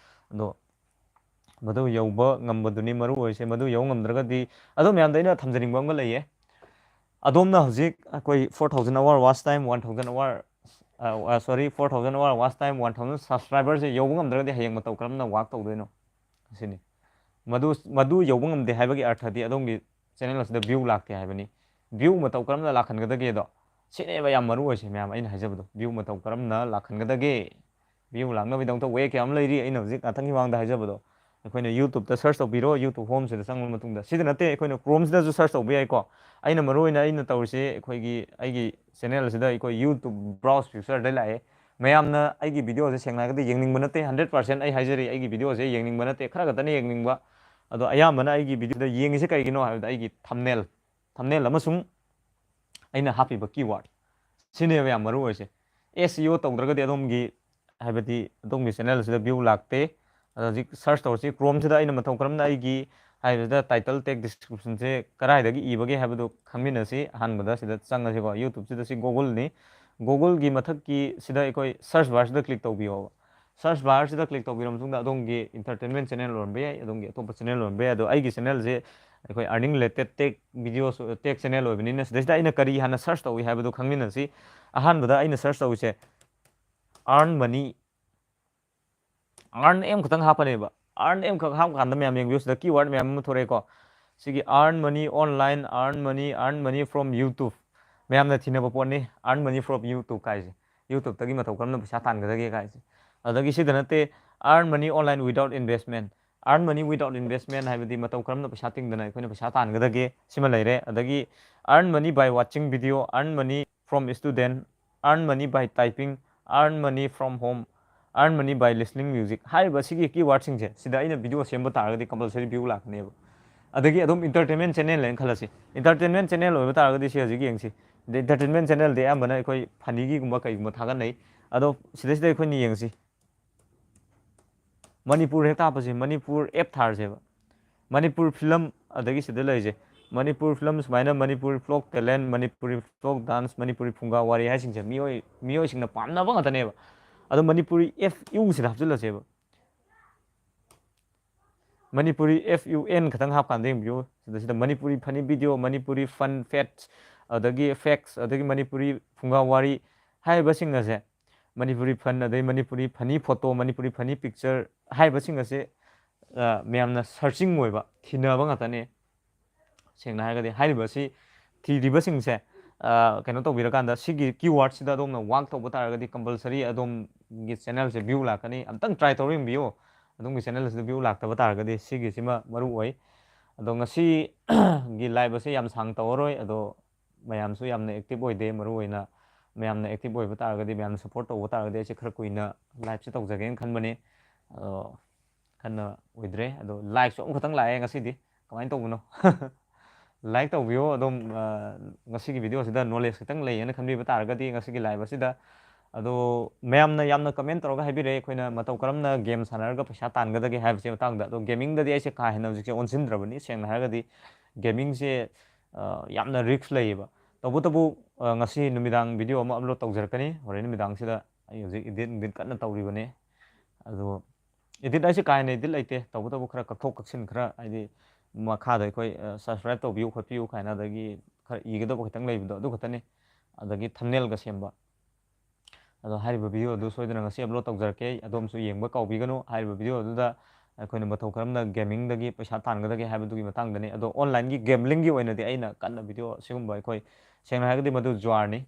ꯑꯗꯣ ꯃꯗꯨ ꯌꯧꯕ ꯉꯝꯕꯗꯨꯅꯤ ꯃꯔꯨ ꯑꯣꯏꯔꯤꯁꯦ꯫ ꯃꯗꯨ ꯌꯧꯕ ꯉꯝꯗ꯭ꯔꯒꯗꯤ, ꯑꯗꯣ ꯃꯌꯥꯝꯗ ꯑꯩꯅ ꯊꯝꯖꯅꯤꯡꯕ ꯑꯃꯒ ꯂꯩꯌꯦ꯫ ꯑꯗꯣꯝꯅ ꯍꯧꯖꯤꯛ ꯑꯩꯈꯣꯏ ꯐꯣꯔ ꯊꯥꯎꯖꯟ ꯑꯋꯥꯔ ꯋꯥꯆ ꯇꯥꯏꯝ, ꯋꯥꯟ ꯊꯥꯎꯖꯟ ꯑꯋꯥꯔ, ꯑ, ꯑ, ꯁꯣꯔꯤ, ꯐꯣꯔ ꯊꯥꯎꯖꯟ ꯑꯋꯥꯔ ꯋꯥꯆ ꯇꯥꯏꯝ, ꯋꯥꯟ ꯊꯥꯎꯖꯟ ꯁꯕꯁꯀ꯭ꯔꯥꯏꯕꯔꯁꯦ ꯌꯧꯕ ꯉꯝꯗ꯭ꯔꯒꯗꯤ ꯍꯌꯦꯡ ꯃꯇꯧ ꯀꯔꯝꯅ ꯋꯥꯛ ꯇꯧꯗꯣꯏꯅꯣ? ꯑꯁꯤꯅꯤ꯫ ꯃꯗꯨ, ꯃꯗꯨ ꯌꯧꯕ ꯉꯝꯗꯦ ꯍꯥꯏꯕꯒꯤ ꯑꯔꯊꯗꯤ ꯑꯗꯣꯝꯒꯤ ꯆꯦꯅꯦꯜ ꯑꯁꯤꯗ ꯚ꯭ꯌꯨ ꯂꯥꯛꯇꯦ ꯍꯥꯏꯕꯅꯤ꯫ ꯚ꯭ꯌꯨ ꯃꯇꯧ ꯀꯔꯝꯅ ꯂꯥꯛꯍꯟꯒꯗꯒꯦꯗꯣ, ꯁꯤꯅꯦꯕ ꯌꯥꯝ ꯃꯔꯨ ꯑꯣꯏꯁꯦ ꯃꯌꯥꯝ, ꯑꯩꯅ ꯍꯥꯏꯖꯕꯗꯣ꯫ View ꯃꯇꯧ ꯀꯔꯝꯅ ꯂꯥꯛꯍꯟꯒꯗꯒꯦ? View ꯂꯥꯛꯅꯕꯒꯤꯗꯃꯛꯇ way ꯀꯌꯥ ꯑꯃ ꯂꯩꯔꯤ꯫ ꯑꯩꯅ ꯍꯧꯖꯤꯛ ꯉꯥꯛꯇꯪꯒꯤ ꯃꯃꯥꯡꯗ ꯍꯥꯏꯖꯕꯗꯣ, ꯑꯩꯈꯣꯏꯅ YouTube-ꯇ search ꯇꯧꯕꯤꯔꯣ꯫ YouTube Home-ꯁꯤꯗ ꯆꯪꯂꯕ ꯃꯇꯨꯡꯗ, ꯁꯤꯗ ꯅꯠꯇꯦ, ꯑꯩꯈꯣꯏꯅ Chrome-ꯁꯤꯗꯁꯨ search ꯇꯧꯕ ꯌꯥꯏꯀꯣ꯫ ꯑꯩꯅ ꯃꯔꯨ ꯑꯣꯏꯅ ꯑꯩꯅ ꯇꯧꯔꯤꯁꯦ, ꯑꯩꯈꯣꯏꯒꯤ, ꯑꯩꯒꯤ channel-ꯁꯤꯗ ꯑꯩꯈꯣꯏ YouTube browse feature-ꯗ ꯂꯥꯛꯑꯦ꯫ ꯃꯌꯥꯝꯅ ꯑꯩꯒꯤ video-ꯁꯦ ꯁꯦꯡꯅ ꯍꯥꯏꯔꯒꯗꯤ ꯌꯦꯡꯅꯤꯡꯕ ꯅꯠꯇꯦ, hundred percent ꯑꯩ ꯍꯥꯏꯖꯔꯤ, ꯑꯩꯒꯤ video-ꯁꯦ ꯌꯦꯡꯅꯤꯡꯕ ꯅꯠꯇꯦ, ꯈꯔ ꯈꯛꯇꯅ ꯌꯦꯡꯅꯤꯡꯕ꯫ ꯑꯗꯣ ꯑꯌꯥꯝꯕꯅ ꯑꯩꯒꯤ video-ꯗ ꯌꯦꯡꯉꯤꯁꯦ ꯀꯩꯒꯤꯅꯣ ꯍꯥꯏꯕꯗ ꯑꯩꯒꯤ thumbnail, thumbnail ꯑꯃꯁꯨꯡ ꯑꯩꯅ ꯍꯥꯞꯄꯤꯕ keyword, ꯁꯤꯅꯦꯕ ꯌꯥꯝ ꯃꯔꯨ ꯑꯣꯏꯔꯤꯁꯦ꯫ S E O ꯇꯧꯗ꯭ꯔꯒꯗꯤ ꯑꯗꯣꯝꯒꯤ, ꯍꯥꯏꯕꯗꯤ ꯑꯗꯣꯝꯒꯤ channel-ꯁꯤꯗ view ꯂꯥꯛꯇꯦ꯫ ꯑꯗꯣ ꯍꯧꯖꯤꯛ search ꯇꯧꯔꯁꯤ, Chrome-ꯁꯤꯗ ꯑꯩꯅ ꯃꯇꯧ ꯀꯔꯝꯅ ꯑꯩꯒꯤ ꯍꯥꯏꯕꯁꯤꯗ title tag description-ꯁꯦ ꯀꯗꯥꯏꯗꯒꯤ ꯏꯕꯒꯦ ꯍꯥꯏꯕꯗꯨ ꯈꯪꯃꯤꯟꯅꯁꯤ꯫ ꯑꯍꯥꯟꯕꯗ ꯁꯤꯗ ꯆꯪꯉꯁꯤꯀꯣ, YouTube-ꯁꯤꯗ ꯁꯤ Google-ꯅꯤ꯫ Google-ꯒꯤ ꯃꯊꯛꯀꯤ ꯁꯤꯗ ꯑꯩꯈꯣꯏ search bar-ꯁꯤꯗ click ꯇꯧꯕꯤꯌꯣꯕ꯫ Search bar-ꯁꯤꯗ click ꯇꯧꯕꯤꯔꯕ ꯃꯇꯨꯡꯗ ꯑꯗꯣꯝꯒꯤ entertainment channel ꯑꯣꯏꯔꯝꯕ ꯌꯥꯏ, ꯑꯗꯣꯝꯒꯤ ꯑꯇꯣꯞꯄ channel ꯑꯣꯏꯔꯝꯕ ꯌꯥꯏ꯫ ꯑꯗꯣ ꯑꯩꯒꯤ channel-ꯁꯦ ꯑꯩꯈꯣꯏ earning related tech videos, tech channel ꯑꯣꯏꯕꯅꯤꯅ ꯁꯤꯗꯩꯁꯤꯗ ꯑꯩꯅ ꯀꯔꯤ ꯍꯥꯟꯅ search ꯇꯧꯏ ꯍꯥꯏꯕꯗꯨ ꯈꯪꯃꯤꯟꯅꯁꯤ꯫ ꯑꯍꯥꯟꯕꯗ ꯑꯩꯅ search ꯇꯧꯔꯤꯁꯦ earn money, earn M ꯈꯛꯇꯪ ꯍꯥꯞꯄꯅꯦꯕ꯫ Earn M ꯈꯛ ꯍꯥꯞꯄ ꯀꯥꯟꯗ ꯃꯌꯥꯝ ꯌꯦꯡꯕꯤꯌꯨ, ꯁꯤꯗ keyword ꯃꯌꯥꯝ ꯑꯃ ꯊꯣꯔꯛꯑꯦꯀꯣ꯫ ꯁꯤꯒꯤ earn money online, earn money, earn money from YouTube, ꯃꯌꯥꯝꯅ ꯊꯤꯅꯕ ꯄꯣꯠꯅꯤ earn money from YouTube ꯀꯥꯏꯁꯦ꯫ YouTube-ꯇꯒꯤ ꯃꯇꯧ ꯀꯔꯝꯅ ꯄꯩꯁꯥ ꯇꯥꯟꯒꯗꯒꯦ ꯀꯥꯏꯁꯦ꯫ ꯑꯗꯒꯤ ꯁꯤꯗ ꯅꯠꯇꯦ, earn money online without investment, earn money without investment ꯍꯥꯏꯕꯗꯤ ꯃꯇꯧ ꯀꯔꯝꯅ ꯄꯩꯁꯥ ꯇꯤꯡꯗꯅ ꯑꯩꯈꯣꯏꯅ ꯄꯩꯁꯥ ꯇꯥꯟꯒꯗꯒꯦ, ꯁꯤꯃ ꯂꯩꯔꯦ꯫ ꯑꯗꯒꯤ earn money by watching video, earn money from student, earn money by typing, earn money from home, earn money by listening music ꯍꯥꯏꯔꯤꯕ ꯁꯤꯒꯤ keyword-ꯁꯤꯡꯁꯦ, ꯁꯤꯗ ꯑꯩꯅ video ꯁꯦꯝꯕ ꯇꯥꯔꯒꯗꯤ compulsory view ꯂꯥꯛꯀꯅꯦꯕ꯫ ꯑꯗꯒꯤ ꯑꯗꯨꯝ entertainment channel ꯍꯥꯏꯅ ꯈꯜꯂꯁꯤ꯫ Entertainment channel ꯑꯣꯏꯕ ꯇꯥꯔꯒꯗꯤ ꯁꯤ ꯍꯧꯖꯤꯛ ꯌꯦꯡꯁꯤ꯫ Entertainment channel-ꯗꯤ ꯑꯌꯥꯝꯕꯅ ꯑꯩꯈꯣꯏ funny-ꯒꯤꯒꯨꯝꯕ ꯀꯩꯒꯨꯝꯕ ꯊꯥꯒꯠꯅꯩ꯫ ꯑꯗꯣ ꯁꯤꯗꯩꯁꯤꯗ ꯑꯩꯈꯣꯏꯅ ꯌꯦꯡꯁꯤ꯫ ꯃꯅꯤꯄꯨꯔ ꯍꯦꯛꯇ ꯍꯥꯞꯄꯁꯦ, ꯃꯅꯤꯄꯨꯔ app ꯊꯥꯔꯁꯦꯕ꯫ ꯃꯅꯤꯄꯨꯔ film, ꯑꯗꯒꯤ ꯁꯤꯗ ꯂꯩꯔꯤꯁꯦ ꯃꯅꯤꯄꯨꯔ film, ꯁꯨꯃꯥꯏꯅ Manipuri folk talent, Manipuri folk dance, Manipuri ꯐꯨꯡꯒꯥ ꯋꯥꯔꯤ ꯍꯥꯏꯁꯤꯡꯁꯦ ꯃꯤꯑꯣꯏ, ꯃꯤꯑꯣꯏꯁꯤꯡꯅ ꯄꯥꯝꯅꯕ ꯉꯥꯛꯇꯅꯦꯕ꯫ ꯑꯗꯣ ꯃꯅꯤꯄꯨꯔꯤ F U ꯁꯤꯗ ꯍꯥꯞꯆꯤꯜꯂꯁꯦꯕ꯫ ꯃꯅꯤꯄꯨꯔꯤ F U N ꯈꯛꯇꯪ ꯍꯥꯞꯀꯥꯟꯗ ꯌꯦꯡꯕꯤꯌꯨ꯫ ꯁꯤꯗ, ꯁꯤꯗ Manipuri funny video, Manipuri fun facts, ꯑꯗꯒꯤ facts, ꯑꯗꯒꯤ ꯃꯅꯤꯄꯨꯔꯤ ꯐꯨꯡꯒꯥ ꯋꯥꯔꯤ ꯍꯥꯏꯔꯤꯕꯁꯤꯡ ꯑꯁꯦ, ꯃꯅꯤꯄꯨꯔꯤ fun, ꯑꯗꯩ Manipuri funny photo, Manipuri funny picture ꯍꯥꯏꯔꯤꯕꯁꯤꯡ ꯑꯁꯦ, ꯑ, ꯃꯌꯥꯝꯅ searching ꯑꯣꯏꯕ, ꯊꯤꯅꯕ ꯉꯥꯛꯇꯅꯦ꯫ ꯁꯦꯡꯅ ꯍꯥꯏꯔꯒꯗꯤ ꯍꯥꯏꯔꯤꯕꯁꯤ ꯊꯤꯔꯤꯕꯁꯤꯡꯁꯦ ꯀꯩꯅꯣ ꯇꯧꯕꯤꯔꯀꯥꯟꯗ ꯁꯤꯒꯤ ꯀꯤ ꯋꯥꯔꯗꯁꯤꯗ ꯑꯗꯣꯝꯅ ꯋꯥꯛ ꯇꯧꯕ ꯇꯥꯔꯒꯗꯤ ꯀꯝꯄꯜꯁꯔꯤ ꯑꯗꯣꯝꯒꯤ ꯆꯦꯅꯦꯜꯁꯦ ꯚ꯭ꯌꯨ ꯂꯥꯛꯀꯅꯤ꯫ ꯑꯝꯇꯪ ꯇ꯭ꯔꯥꯏ ꯇꯧꯔ ꯌꯦꯡꯕꯤꯌꯨ꯫ ꯑꯗꯣꯝꯒꯤ ꯆꯦꯅꯦꯜꯁꯤꯗ ꯚ꯭ꯌꯨ ꯂꯥꯛꯇꯕ ꯇꯥꯔꯒꯗꯤ ꯁꯤꯒꯤꯁꯤꯃ ꯃꯔꯨ ꯑꯣꯏ꯫ ꯑꯗꯣ ꯉꯁꯤꯒꯤ ꯂꯥꯏꯚ ꯑꯁꯦ ꯌꯥꯝ ꯁꯥꯡ ꯇꯧꯔꯔꯣꯏ꯫ ꯑꯗꯣ ꯃꯌꯥꯝꯁꯨ ꯌꯥꯝꯅ ꯑꯦꯛꯇꯤꯚ ꯑꯣꯏꯗꯦ꯫ ꯃꯔꯨꯑꯣꯏꯅ ꯃꯌꯥꯝꯅ ꯑꯦꯛꯇꯤꯚ ꯑꯣꯏꯕ ꯇꯥꯔꯒꯗꯤ, ꯃꯌꯥꯝꯅ ꯁꯞꯄꯣꯔꯠ ꯇꯧꯕ ꯇꯥꯔꯒꯗꯤ ꯑꯩꯁꯦ ꯈꯔ ꯀꯨꯏꯅ ꯂꯥꯏꯚꯁꯦ ꯇꯧꯖꯒꯦꯅ ꯈꯟꯕꯅꯦ꯫ ꯑꯗꯣ ꯀꯟꯅ ꯑꯣꯏꯗ꯭ꯔꯦ꯫ ꯑꯗꯣ ꯂꯥꯏꯛꯁꯨ ꯑꯃꯈꯛꯇꯪ ꯂꯥꯛꯑꯦ ꯉꯁꯤꯗꯤ꯫ ꯀꯃꯥꯏꯅ ꯇꯧꯕꯅꯣ? ꯂꯥꯏꯛ ꯇꯧꯕꯤꯌꯣ ꯑꯗꯨꯝ꯫ ꯑ, ꯉꯁꯤꯒꯤ ꯚꯤꯗꯤꯑꯣꯁꯤꯗ ꯅꯣꯂꯦꯖ ꯈꯤꯇꯪ ꯂꯩꯌꯦꯅ ꯈꯟꯕꯤꯕ ꯇꯥꯔꯒꯗꯤ ꯉꯁꯤꯒꯤ ꯂꯥꯏꯚ ꯑꯁꯤꯗ꯫ ꯑꯗꯣ ꯃꯌꯥꯝꯅ ꯌꯥꯝꯅ ꯀꯃꯦꯟ ꯇꯧꯔꯒ ꯍꯥꯏꯕꯤꯔꯛꯑꯦ, ꯑꯩꯈꯣꯏꯅ ꯃꯇꯧ ꯀꯔꯝꯅ ꯒꯦꯝ ꯁꯥꯟꯅꯔꯒ ꯄꯩꯁꯥ ꯇꯥꯟꯒꯗꯒꯦ ꯍꯥꯏꯕꯁꯤ ꯃꯇꯥꯡꯗ꯫ ꯑꯗꯣ ꯒꯦꯃꯤꯡꯗꯗꯤ ꯑꯩꯁꯦ ꯀꯥ ꯍꯦꯟꯅ ꯍꯧꯖꯤꯛꯁꯦ ꯑꯣꯟꯁꯤꯟꯗ꯭ꯔꯕꯅꯤ꯫ ꯁꯦꯡꯅ ꯍꯥꯏꯔꯒꯗꯤ ꯒꯦꯃꯤꯡꯁꯦ, ꯑ, ꯌꯥꯝꯅ ꯔꯤꯁꯛ ꯂꯩꯌꯦꯕ꯫ ꯇꯧꯕꯇꯕꯨ, ꯑ, ꯉꯁꯤ ꯅꯨꯃꯤꯗꯥꯡ ꯚꯤꯗꯤꯑꯣ ꯑꯃ ꯑꯞꯂꯣꯗ ꯇꯧꯖꯔꯛꯀꯅꯤ꯫ ꯍꯣꯔꯦꯟ ꯅꯨꯃꯤꯗꯥꯡꯁꯤꯗ ꯑꯩ ꯍꯧꯖꯤꯛ ꯏꯗꯤꯠ ꯅꯨꯡꯗꯤꯠ ꯀꯟꯅ ꯇꯧꯔꯤꯕꯅꯤ꯫ ꯑꯗꯣ ꯏꯗꯤꯠ ꯍꯥꯏꯁꯦ ꯀꯥ ꯍꯦꯟꯅ ꯏꯗꯤꯠ ꯂꯩꯇꯦ꯫ ꯇꯧꯕꯇꯕꯨ ꯈꯔ ꯀꯛꯊꯣꯛ ꯀꯛꯁꯤꯟ ꯈꯔ, ꯍꯥꯏꯗꯤ ꯃꯈꯥꯗ ꯑꯩꯈꯣꯏ, ꯑ, ꯁꯕꯁꯀ꯭ꯔꯥꯏꯕ ꯇꯧꯕꯤꯌꯨ ꯈꯣꯠꯄꯤꯌꯨ ꯀꯥꯏꯅ, ꯑꯗꯒꯤ ꯈꯔ ꯏꯒꯗꯕ ꯈꯤꯇꯪ ꯂꯩꯕꯗꯣ ꯑꯗꯨ ꯈꯛꯇꯅꯤ꯫ ꯑꯗꯒꯤ ꯊꯝꯅꯦꯜꯒ ꯁꯦꯝꯕ꯫ ꯑꯗꯣ ꯍꯥꯏꯔꯤꯕ ꯚꯤꯗꯤꯑꯣ ꯑꯗꯨ ꯁꯣꯏꯗꯅ ꯉꯁꯤ ꯑꯞꯂꯣꯗ ꯇꯧꯖꯔꯛꯀꯦ꯫ ꯑꯗꯣꯝꯁꯨ ꯌꯦꯡꯕ ꯀꯥꯎꯕꯤꯒꯅꯨ꯫ ꯍꯥꯏꯔꯤꯕ ꯚꯤꯗꯤꯑꯣ ꯑꯗꯨꯗ ꯑꯩꯈꯣꯏꯅ ꯃꯇꯧ ꯀꯔꯝꯅ ꯒꯦꯃꯤꯡꯗꯒꯤ ꯄꯩꯁꯥ ꯇꯥꯟꯒꯗꯒꯦ ꯍꯥꯏꯕꯗꯨꯒꯤ ꯃꯇꯥꯡꯗꯅꯤ꯫ ꯑꯗꯣ ꯑꯣꯟꯂꯥꯏꯟꯒꯤ ꯒꯦꯝꯕ꯭ꯂꯤꯡꯒꯤ ꯑꯣꯏꯅꯗꯤ ꯑꯩꯅ ꯀꯟꯅ ꯚꯤꯗꯤꯑꯣ ꯁꯤꯒꯨꯝꯕ, ꯑꯩꯈꯣꯏ ꯁꯦꯡꯅ ꯍꯥꯏꯔꯒꯗꯤ ꯃꯗꯨ ꯖꯨꯋꯥꯔꯅꯤ,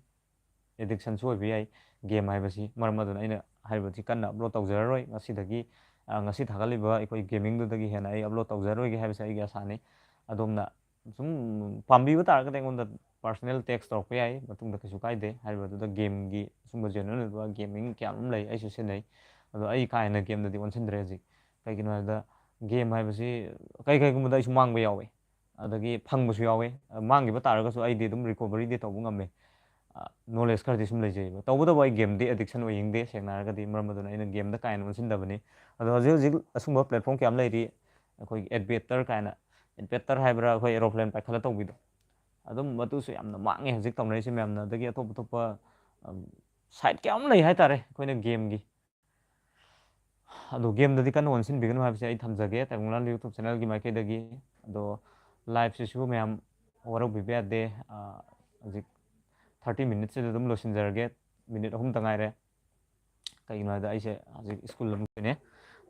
ꯑꯦꯗꯤꯛꯁꯟꯁꯨ ꯑꯣꯏꯕ ꯌꯥꯏ ꯒꯦꯝ ꯍꯥꯏꯕꯁꯤ꯫ ꯃꯔꯝ ꯑꯗꯨꯅ ꯑꯩꯅ ꯍꯥꯏꯔꯤꯕꯁꯤ ꯀꯟꯅ ꯑꯞꯂꯣꯗ ꯇꯧꯖꯔꯔꯣꯏ꯫ ꯉꯁꯤꯗꯒꯤ, ꯑ, ꯉꯁꯤ ꯊꯥꯒꯠꯂꯤꯕ ꯑꯩꯈꯣꯏ ꯒꯦꯃꯤꯡꯗꯨꯗꯒꯤ ꯍꯦꯟꯅ ꯑꯩ ꯑꯞꯂꯣꯗ ꯇꯧꯖꯔꯔꯣꯏꯒꯦ ꯍꯥꯏꯕꯁꯦ ꯑꯩꯒꯤ ꯑꯁꯥꯅꯤ꯫ ꯑꯗꯣꯝꯅ ꯁꯨꯝ ꯄꯥꯝꯕꯤꯕ ꯇꯥꯔꯒꯗꯤ ꯑꯩꯉꯣꯟꯗ ꯄꯥꯔꯁꯣꯅꯦꯜ ꯇꯦꯛꯁ ꯇꯧꯔꯛꯄ ꯌꯥꯏ, ꯃꯇꯨꯡꯗ ꯀꯩꯁꯨ ꯀꯥꯏꯗꯦ꯫ ꯍꯥꯏꯔꯤꯕꯗꯨꯗ ꯒꯦꯝꯒꯤ ꯑꯁꯨꯝꯕ ꯖꯦꯅꯔꯦꯜ ꯑꯣꯏꯕ ꯒꯦꯃꯤꯡ ꯀꯌꯥ ꯑꯃ ꯂꯩ, ꯑꯩꯁꯨ ꯁꯤꯖꯤꯟꯅꯩ꯫ ꯑꯗꯣ ꯑꯩ ꯀꯥ ꯍꯦꯟꯅ ꯒꯦꯝꯗꯗꯤ ꯑꯣꯟꯁꯤꯟꯗ꯭ꯔꯦ ꯍꯧꯖꯤꯛ꯫ ꯀꯩꯒꯤꯅꯣ ꯍꯥꯏꯕꯗ ꯒꯦꯝ ꯍꯥꯏꯕꯁꯤ ꯀꯩ ꯀꯩꯒꯨꯝꯕꯗ ꯑꯩꯁꯨ ꯃꯥꯡꯕ ꯌꯥꯎꯋꯦ, ꯑꯗꯒꯤ ꯐꯪꯕꯁꯨ ꯌꯥꯎꯋꯦ꯫ ꯑ, ꯃꯥꯡꯈꯤꯕ ꯇꯥꯔꯒꯁꯨ ꯑꯩꯗꯤ ꯑꯗꯨꯝ ꯔꯤꯀꯣꯕꯔꯤꯗꯤ ꯇꯧꯕ ꯉꯝꯃꯦ꯫ ꯑ, ꯅꯣꯂꯦꯖ ꯈꯔꯗꯤ ꯁꯨꯝ ꯂꯩꯖꯩꯕ꯫ ꯇꯧꯕꯇꯕꯨ ꯑꯩ ꯒꯦꯝꯗꯤ ꯑꯦꯗꯤꯛꯁꯟ ꯑꯣꯏꯅꯤꯡꯗꯦ, ꯁꯦꯡꯅ ꯍꯥꯏꯔꯒꯗꯤ꯫ ꯃꯔꯝ ꯑꯗꯨꯅ ꯑꯩꯅ ꯒꯦꯝꯗ ꯀꯥ ꯍꯦꯟꯅ ꯑꯣꯟꯁꯤꯟꯗꯕꯅꯤ꯫ ꯑꯗꯣ ꯍꯧꯖꯤꯛ ꯍꯧꯖꯤꯛ ꯑꯁꯨꯝꯕ ꯄ꯭ꯂꯦꯠꯐꯣꯝ ꯀꯌꯥ ꯑꯃ ꯂꯩꯔꯤ, ꯑꯩꯈꯣꯏꯒꯤ ꯑꯦꯗꯕꯦꯇꯔ ꯀꯥꯏꯅ, ꯑꯦꯗꯕꯦꯇꯔ ꯍꯥꯏꯕ꯭ꯔꯥ, ꯑꯩꯈꯣꯏ ꯑꯦꯔꯣꯄ꯭ꯂꯦꯟ ꯄꯥꯏꯈꯠꯂ ꯇꯧꯕꯤꯗꯣ, ꯑꯗꯨꯝ ꯃꯗꯨꯁꯨ ꯌꯥꯝꯅ ꯃꯥꯡꯉꯦ ꯍꯧꯖꯤꯛ ꯇꯧꯅꯔꯤꯁꯦ ꯃꯌꯥꯝꯅ꯫ ꯑꯗꯒꯤ ꯑꯇꯣꯞ ꯑꯇꯣꯞꯄ, ꯑꯝ, ꯁꯥꯏꯠ ꯀꯌꯥ ꯑꯃ ꯂꯩ ꯍꯥꯏꯇꯥꯔꯦ ꯑꯩꯈꯣꯏꯅ ꯒꯦꯝꯒꯤ꯫ ꯑꯗꯣ ꯒꯦꯝꯗꯗꯤ ꯀꯟꯅ ꯑꯣꯟꯁꯤꯟꯕꯤꯒꯅꯨ ꯍꯥꯏꯕꯁꯦ ꯑꯩ ꯊꯝꯖꯒꯦ, ꯇꯥꯏꯕꯪꯂꯥꯟ YouTube ꯆꯦꯅꯦꯜꯒꯤ ꯃꯥꯏꯀꯩꯗꯒꯤ꯫ ꯑꯗꯣ ꯂꯥꯏꯚꯁꯤꯁꯨ ꯃꯌꯥꯝ ꯋꯥꯔꯧꯕꯤꯕ ꯌꯥꯗꯦ꯫ ꯑ, ꯍꯧꯖꯤꯛ ꯊꯥꯔꯇꯤ ꯃꯤꯅꯤꯠꯁꯤꯗ ꯑꯗꯨꯝ ꯂꯣꯏꯁꯤꯟꯖꯔꯒꯦ꯫ ꯃꯤꯅꯤꯠ ꯑꯍꯨꯝꯇ ꯉꯥꯏꯔꯦ꯫ ꯀꯩꯒꯤꯅꯣ ꯍꯥꯏꯕꯗ ꯑꯩꯁꯦ ꯍꯧꯖꯤꯛ ꯁ꯭ꯀꯨꯜ ꯑꯃꯨꯛꯇꯅꯦ,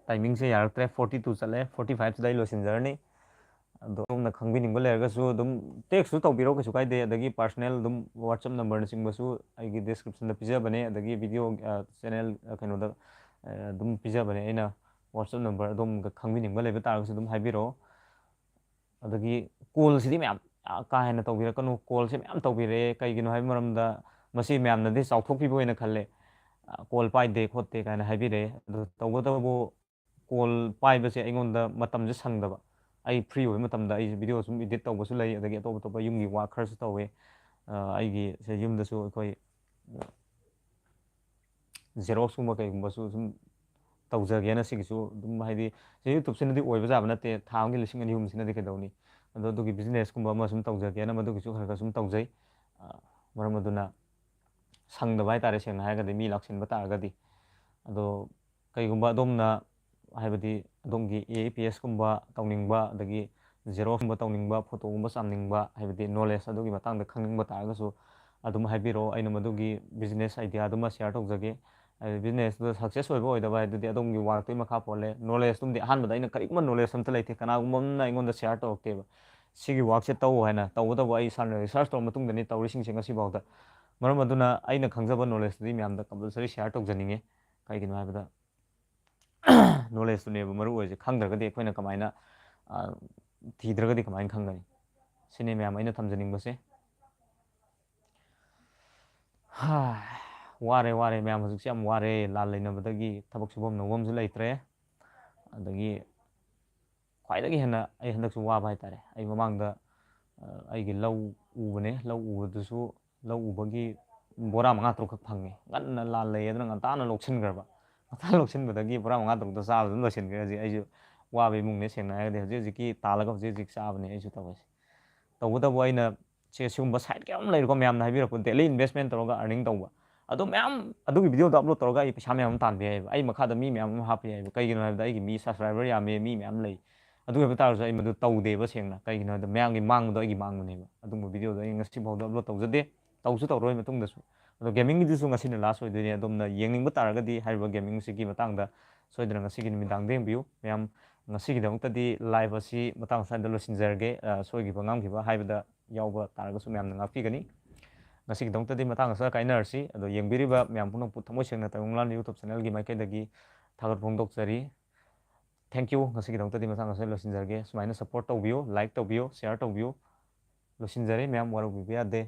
ꯇꯥꯏꯃꯤꯡꯁꯦ ꯌꯥꯔꯛꯇ꯭ꯔꯦ꯫ ꯐꯣꯔꯇꯤ ꯇꯨ ꯆꯠꯂꯦ, ꯐꯣꯔꯇꯤ ꯐꯥꯏꯚꯁꯤꯗ ꯑꯩ ꯂꯣꯏꯁꯤꯟꯖꯔꯅꯤ꯫ ꯑꯗꯣ ꯑꯗꯣꯝꯅ ꯈꯪꯕꯤꯅꯤꯡꯕ ꯂꯩꯔꯒꯁꯨ ꯑꯗꯨꯝ text ꯁꯨ ꯇꯧꯕꯤꯔꯣ, ꯀꯩꯁꯨ ꯀꯥꯏꯗꯦ꯫ ꯑꯗꯒꯤ personal ꯑꯗꯨꯝ WhatsApp number ꯅꯆꯤꯡꯕꯁꯨ ꯑꯩꯒꯤ description ꯗ ꯄꯤꯖꯕꯅꯦ, ꯑꯗꯒꯤ video, ꯑ, channel, ꯑ, ꯀꯩꯅꯣꯗ, ꯑ, ꯑꯗꯨꯝ ꯄꯤꯖꯕꯅꯦ ꯑꯩꯅ WhatsApp number꯫ ꯑꯗꯣꯝꯒ ꯈꯪꯕꯤꯅꯤꯡꯕ ꯂꯩꯕ ꯇꯥꯔꯒꯁꯨ ꯑꯗꯨꯝ ꯍꯥꯏꯕꯤꯔꯛꯑꯣ꯫ ꯑꯗꯒꯤ call ꯁꯤꯗꯤ ꯃꯌꯥꯝ, ꯑ, ꯀꯥ ꯍꯦꯟꯅ ꯇꯧꯕꯤꯔꯛꯀꯅꯨ꯫ Call ꯁꯦ ꯃꯌꯥꯝ ꯇꯧꯕꯤꯔꯛꯑꯦ, ꯀꯩꯒꯤꯅꯣ ꯍꯥꯏꯕ ꯃꯔꯝꯗ ꯃꯁꯤ ꯃꯌꯥꯝꯅꯗꯤ ꯆꯥꯎꯊꯣꯛꯄꯤꯕ ꯑꯣꯏꯅ ꯈꯜꯂꯦ꯫ ꯑ, call ꯄꯥꯏꯗꯦ ꯈꯣꯠꯇꯦ ꯀꯥꯏꯅ ꯍꯥꯏꯕꯤꯔꯛꯑꯦ꯫ ꯑꯗꯣ ꯇꯧꯕꯇꯕꯨ call ꯄꯥꯏꯕꯁꯦ ꯑꯩꯉꯣꯟꯗ ꯃꯇꯝꯁꯦ ꯁꯪꯗꯕ꯫ ꯑꯩ free ꯑꯣꯏꯕ ꯃꯇꯝꯗ ꯑꯩ video ꯁꯨꯝ edit ꯇꯧꯕꯁꯨ ꯂꯩ, ꯑꯗꯒꯤ ꯑꯇꯣꯞ ꯑꯇꯣꯞꯄ ꯌꯨꯝꯒꯤ work ꯈꯔꯁꯨ ꯇꯧꯋꯦ꯫ ꯑ, ꯑꯩꯒꯤ ꯁꯦ ꯌꯨꯝꯗꯁꯨ ꯑꯩꯈꯣꯏ xerox ꯀꯨꯝꯕ ꯀꯩꯒꯨꯝꯕꯁꯨ ꯁꯨꯝ ꯇꯧꯖꯒꯦꯅ ꯁꯤꯒꯤꯁꯨ ꯑꯗꯨꯝ, ꯍꯥꯏꯗꯤ, ꯁꯤ YouTube ꯁꯤꯅꯗꯤ ꯑꯣꯏꯕ ꯌꯥꯕ ꯅꯠꯇꯦ, ꯊꯥ ꯑꯃꯒꯤ ꯂꯤꯁꯤꯡ ꯑꯅꯤ ꯑꯍꯨꯝꯁꯤꯅꯗꯤ ꯀꯩꯗꯧꯅꯤ? ꯑꯗꯣ ꯑꯗꯨꯒꯤ business ꯀꯨꯝꯕ ꯑꯃ ꯁꯨꯝ ꯇꯧꯖꯒꯦꯅ ꯃꯗꯨꯒꯤꯁꯨ ꯈꯔ ꯈꯔ ꯁꯨꯝ ꯇꯧꯖꯩ꯫ ꯑ, ꯃꯔꯝ ꯑꯗꯨꯅ ꯁꯪꯗꯕ ꯍꯥꯏꯇꯥꯔꯦ, ꯁꯦꯡꯅ ꯍꯥꯏꯔꯒꯗꯤ, ꯃꯤ ꯂꯥꯛꯁꯤꯟꯕ ꯇꯥꯔꯒꯗꯤ꯫ ꯑꯗꯣ ꯀꯩꯒꯨꯝꯕ ꯑꯗꯣꯝꯅ, ꯍꯥꯏꯕꯗꯤ, ꯑꯗꯣꯝꯒꯤ IAS ꯀꯨꯝꯕ ꯇꯧꯅꯤꯡꯕ, ꯑꯗꯒꯤ xerox ꯀꯨꯝꯕ ꯇꯧꯅꯤꯡꯕ, photo ꯒꯨꯝꯕ ꯆꯥꯝꯅꯤꯡꯕ, ꯍꯥꯏꯕꯗꯤ knowledge ꯑꯗꯨꯒꯤ ꯃꯇꯥꯡꯗ ꯈꯪꯅꯤꯡꯕ ꯇꯥꯔꯒꯁꯨ ꯑꯗꯨꯝ ꯍꯥꯏꯕꯤꯔꯛꯑꯣ, ꯑꯩꯅ ꯃꯗꯨꯒꯤ business idea ꯗꯨꯃ share ꯇꯧꯖꯒꯦ꯫ ꯍꯥꯏꯗꯤ business ꯇꯨꯗ success ꯑꯣꯏꯕ ꯑꯣꯏꯗꯕ ꯍꯥꯏꯗꯨꯗꯤ ꯑꯗꯣꯝꯒꯤ work ꯇꯨꯒꯤ ꯃꯈꯥ ꯄꯣꯜꯂꯦ꯫ Knowledge ꯇꯨꯝꯗꯤ ꯑꯍꯥꯟꯕꯗ ꯑꯩꯅ ꯀꯔꯤꯒꯨꯝꯕ knowledge ꯑꯝꯇ ꯂꯩꯇꯦ, ꯀꯅꯥꯒꯨꯝꯕ ꯑꯃꯅ ꯑꯩꯉꯣꯟꯗ share ꯇꯧꯔꯛꯇꯦꯕ꯫ ꯁꯤꯒꯤ work ꯁꯦ ꯇꯧ ꯍꯥꯏꯅ꯫ ꯇꯧꯕꯇꯕꯨ ꯑꯩ ꯏꯁꯥꯅ research ꯇꯧꯔ ꯃꯇꯨꯡꯗꯅꯤ ꯇꯧꯔꯤꯁꯤꯡꯁꯦ ꯉꯁꯤꯐꯥꯎꯗ꯫ ꯃꯔꯝ ꯑꯗꯨꯅ ꯑꯩꯅ ꯈꯪꯖꯕ knowledge ꯇꯨꯗꯤ ꯃꯌꯥꯝꯗ compulsory share ꯇꯧꯖꯅꯤꯡꯉꯦ꯫ ꯀꯩꯒꯤꯅꯣ ꯍꯥꯏꯕꯗ, knowledge ꯇꯨꯅꯦꯕ ꯃꯔꯨ ꯑꯣꯏꯔꯤꯁꯦ꯫ ꯈꯪꯗ꯭ꯔꯒꯗꯤ ꯑꯩꯈꯣꯏꯅ ꯀꯃꯥꯏꯅ, ꯑ, ꯊꯤꯗ꯭ꯔꯒꯗꯤ ꯀꯃꯥꯏꯅ ꯈꯪꯒꯅꯤ? ꯁꯤꯅꯤ ꯃꯌꯥꯝ ꯑꯩꯅ ꯊꯝꯖꯅꯤꯡꯕꯁꯦ꯫ ꯍꯥ, ꯋꯥꯔꯦ, ꯋꯥꯔꯦ ꯃꯌꯥꯝ, ꯍꯧꯖꯤꯛꯁꯦ ꯌꯥꯝ ꯋꯥꯔꯦ꯫ ꯂꯥꯟ ꯂꯩꯅꯕꯗꯒꯤ ꯊꯕꯛ ꯁꯨꯐꯝ ꯅꯣꯝꯐꯝꯁꯨ ꯂꯩꯇ꯭ꯔꯦ꯫ ꯑꯗꯒꯤ ꯈ꯭ꯋꯥꯏꯗꯒꯤ ꯍꯦꯟꯅ ꯑꯩ ꯍꯟꯗꯛꯁꯨ ꯋꯥꯕ ꯍꯥꯏꯇꯥꯔꯦ꯫ ꯑꯩ ꯃꯃꯥꯡꯗ, ꯑ, ꯑꯩꯒꯤ ꯂꯧ ꯎꯕꯅꯦ꯫ ꯂꯧ ꯎꯕꯗꯨꯁꯨ, ꯂꯧ ꯎꯕꯒꯤ ꯕꯣꯔꯥ ꯃꯉꯥ ꯇꯔꯨꯛꯈꯛ ꯐꯪꯉꯦ꯫ ꯉꯟꯅ ꯂꯥꯟ ꯂꯩ ꯑꯗꯨꯅ ꯉꯟꯇꯥꯅ ꯂꯧꯁꯤꯟꯈ꯭ꯔꯕ꯫ ꯉꯟꯇꯥ ꯂꯧꯁꯤꯟꯕꯗꯒꯤ ꯕꯣꯔꯥ ꯃꯉꯥ ꯇꯔꯨꯛꯇꯣ ꯆꯥꯕ ꯑꯗꯨꯝ ꯂꯣꯏꯁꯤꯟꯈ꯭ꯔꯦ꯫ ꯍꯧꯖꯤꯛ ꯑꯩꯁꯨ ꯋꯥꯕ ꯏꯃꯨꯡꯅꯦ, ꯁꯦꯡꯅ ꯍꯥꯏꯔꯒꯗꯤ꯫ ꯍꯧꯖꯤꯛ ꯍꯧꯖꯤꯛꯀꯤ ꯇꯥꯜꯂꯒ ꯍꯧꯖꯤꯛ ꯍꯧꯖꯤꯛ ꯆꯥꯕꯅꯦ ꯑꯩꯁꯨ ꯇꯧꯔꯤꯁꯦ꯫ ꯇꯧꯕꯇꯕꯨ ꯑꯩꯅ ꯁꯦ ꯁꯤꯒꯨꯝꯕ side ꯀꯌꯥ ꯑꯃ ꯂꯩꯔꯦꯀꯣ, ꯃꯌꯥꯝꯅ ꯍꯥꯏꯕꯤꯔꯛꯄ daily investment ꯇꯧꯔꯒ earning ꯇꯧꯕ꯫ ꯑꯗꯣ ꯃꯌꯥꯝ ꯑꯗꯨꯒꯤ video ꯗꯣ upload ꯇꯧꯔꯒ ꯑꯩ ꯄꯩꯁꯥ ꯃꯌꯥꯝ ꯑꯃ ꯇꯥꯟꯕ ꯌꯥꯏꯑꯕ꯫ ꯑꯩ ꯃꯈꯥꯗ ꯃꯤ ꯃꯌꯥꯝ ꯑꯃ ꯍꯥꯞꯄ ꯌꯥꯏꯑꯕ꯫ ꯀꯩꯒꯤꯅꯣ ꯍꯥꯏꯕꯗ ꯑꯩꯒꯤ ꯃꯤ subscriber ꯌꯥꯝꯃꯦ, ꯃꯤ ꯃꯌꯥꯝ ꯂꯩ꯫ ꯑꯗꯨ ꯑꯣꯏꯕ ꯇꯥꯔꯁꯨ ꯑꯩ ꯃꯗꯨ ꯇꯧꯗꯦꯕ, ꯁꯦꯡꯅ꯫ ꯀꯩꯒꯤꯅꯣ ꯍꯥꯏꯕꯗ ꯃꯌꯥꯝꯒꯤ ꯃꯥꯡꯕꯗꯣ ꯑꯩꯒꯤ ꯃꯥꯡꯕꯅꯦꯕ꯫ ꯑꯗꯨꯒꯨꯝꯕ video ꯗꯣ ꯑꯩ ꯉꯁꯤꯐꯥꯎꯗ upload ꯇꯧꯖꯗꯦ, ꯇꯧꯁꯨ ꯇꯧꯔꯣꯏ ꯃꯇꯨꯡꯗꯁꯨ꯫ ꯑꯗꯣ gaming ꯒꯤꯗꯨꯁꯨ ꯉꯁꯤꯅ last ꯑꯣꯏꯗꯣꯏꯅꯦ꯫ ꯑꯗꯣꯝꯅ ꯌꯦꯡꯅꯤꯡꯕ ꯇꯥꯔꯒꯗꯤ ꯍꯥꯏꯔꯤꯕ gaming ꯁꯤꯒꯤ ꯃꯇꯥꯡꯗ ꯁꯣꯏꯗꯅ ꯉꯁꯤꯒꯤ ꯅꯨꯃꯤꯗꯥꯡꯗ ꯌꯦꯡꯕꯤꯌꯨ꯫ ꯃꯌꯥꯝ ꯉꯁꯤꯒꯤꯗꯃꯛꯇꯗꯤ live ꯑꯁꯤ ꯃꯇꯥꯡ ꯑꯁ꯭ꯋꯥꯏꯗ ꯂꯣꯏꯁꯤꯟꯖꯔꯒꯦ꯫ ꯑ, ꯁꯣꯏꯈꯤꯕ ꯉꯥꯝꯈꯤꯕ ꯍꯥꯏꯕꯗ ꯌꯥꯎꯕ ꯇꯥꯔꯒꯁꯨ ꯃꯌꯥꯝꯅ ꯉꯥꯛꯄꯤꯒꯅꯤ꯫ ꯉꯁꯤꯒꯤꯗꯃꯛꯇꯗꯤ ꯃꯇꯥꯡ ꯑꯁ꯭ꯋꯥꯏꯗ ꯀꯥꯏꯅꯔꯁꯤ꯫ ꯑꯗꯣ ꯌꯦꯡꯕꯤꯔꯤꯕ ꯃꯌꯥꯝ ꯄꯨꯝꯅꯃꯛꯄꯨ ꯊꯃꯣꯏ ꯁꯦꯡꯅ ꯇꯥꯏꯕꯪ ꯂꯥꯟ YouTube channelꯒꯤ ꯃꯥꯏꯀꯩꯗꯒꯤ ꯊꯥꯒꯠꯄ ꯐꯣꯡꯗꯣꯛꯆꯔꯤ꯫ Thank you꯫ ꯉꯁꯤꯒꯤꯗꯃꯛꯇꯗꯤ ꯃꯇꯥꯡ ꯑꯁ꯭ꯋꯥꯏꯗ ꯂꯣꯏꯁꯤꯟꯖꯔꯒꯦ꯫ ꯁꯨꯃꯥꯏꯅ support ꯇꯧꯕꯤꯌꯨ, like ꯇꯧꯕꯤꯌꯨ, share ꯇꯧꯕꯤꯌꯨ꯫ ꯂꯣꯏꯁꯤꯟꯖꯔꯦ ꯃꯌꯥꯝ, ꯋꯥꯔꯧꯕꯤꯕ ꯌꯥꯗꯦ꯫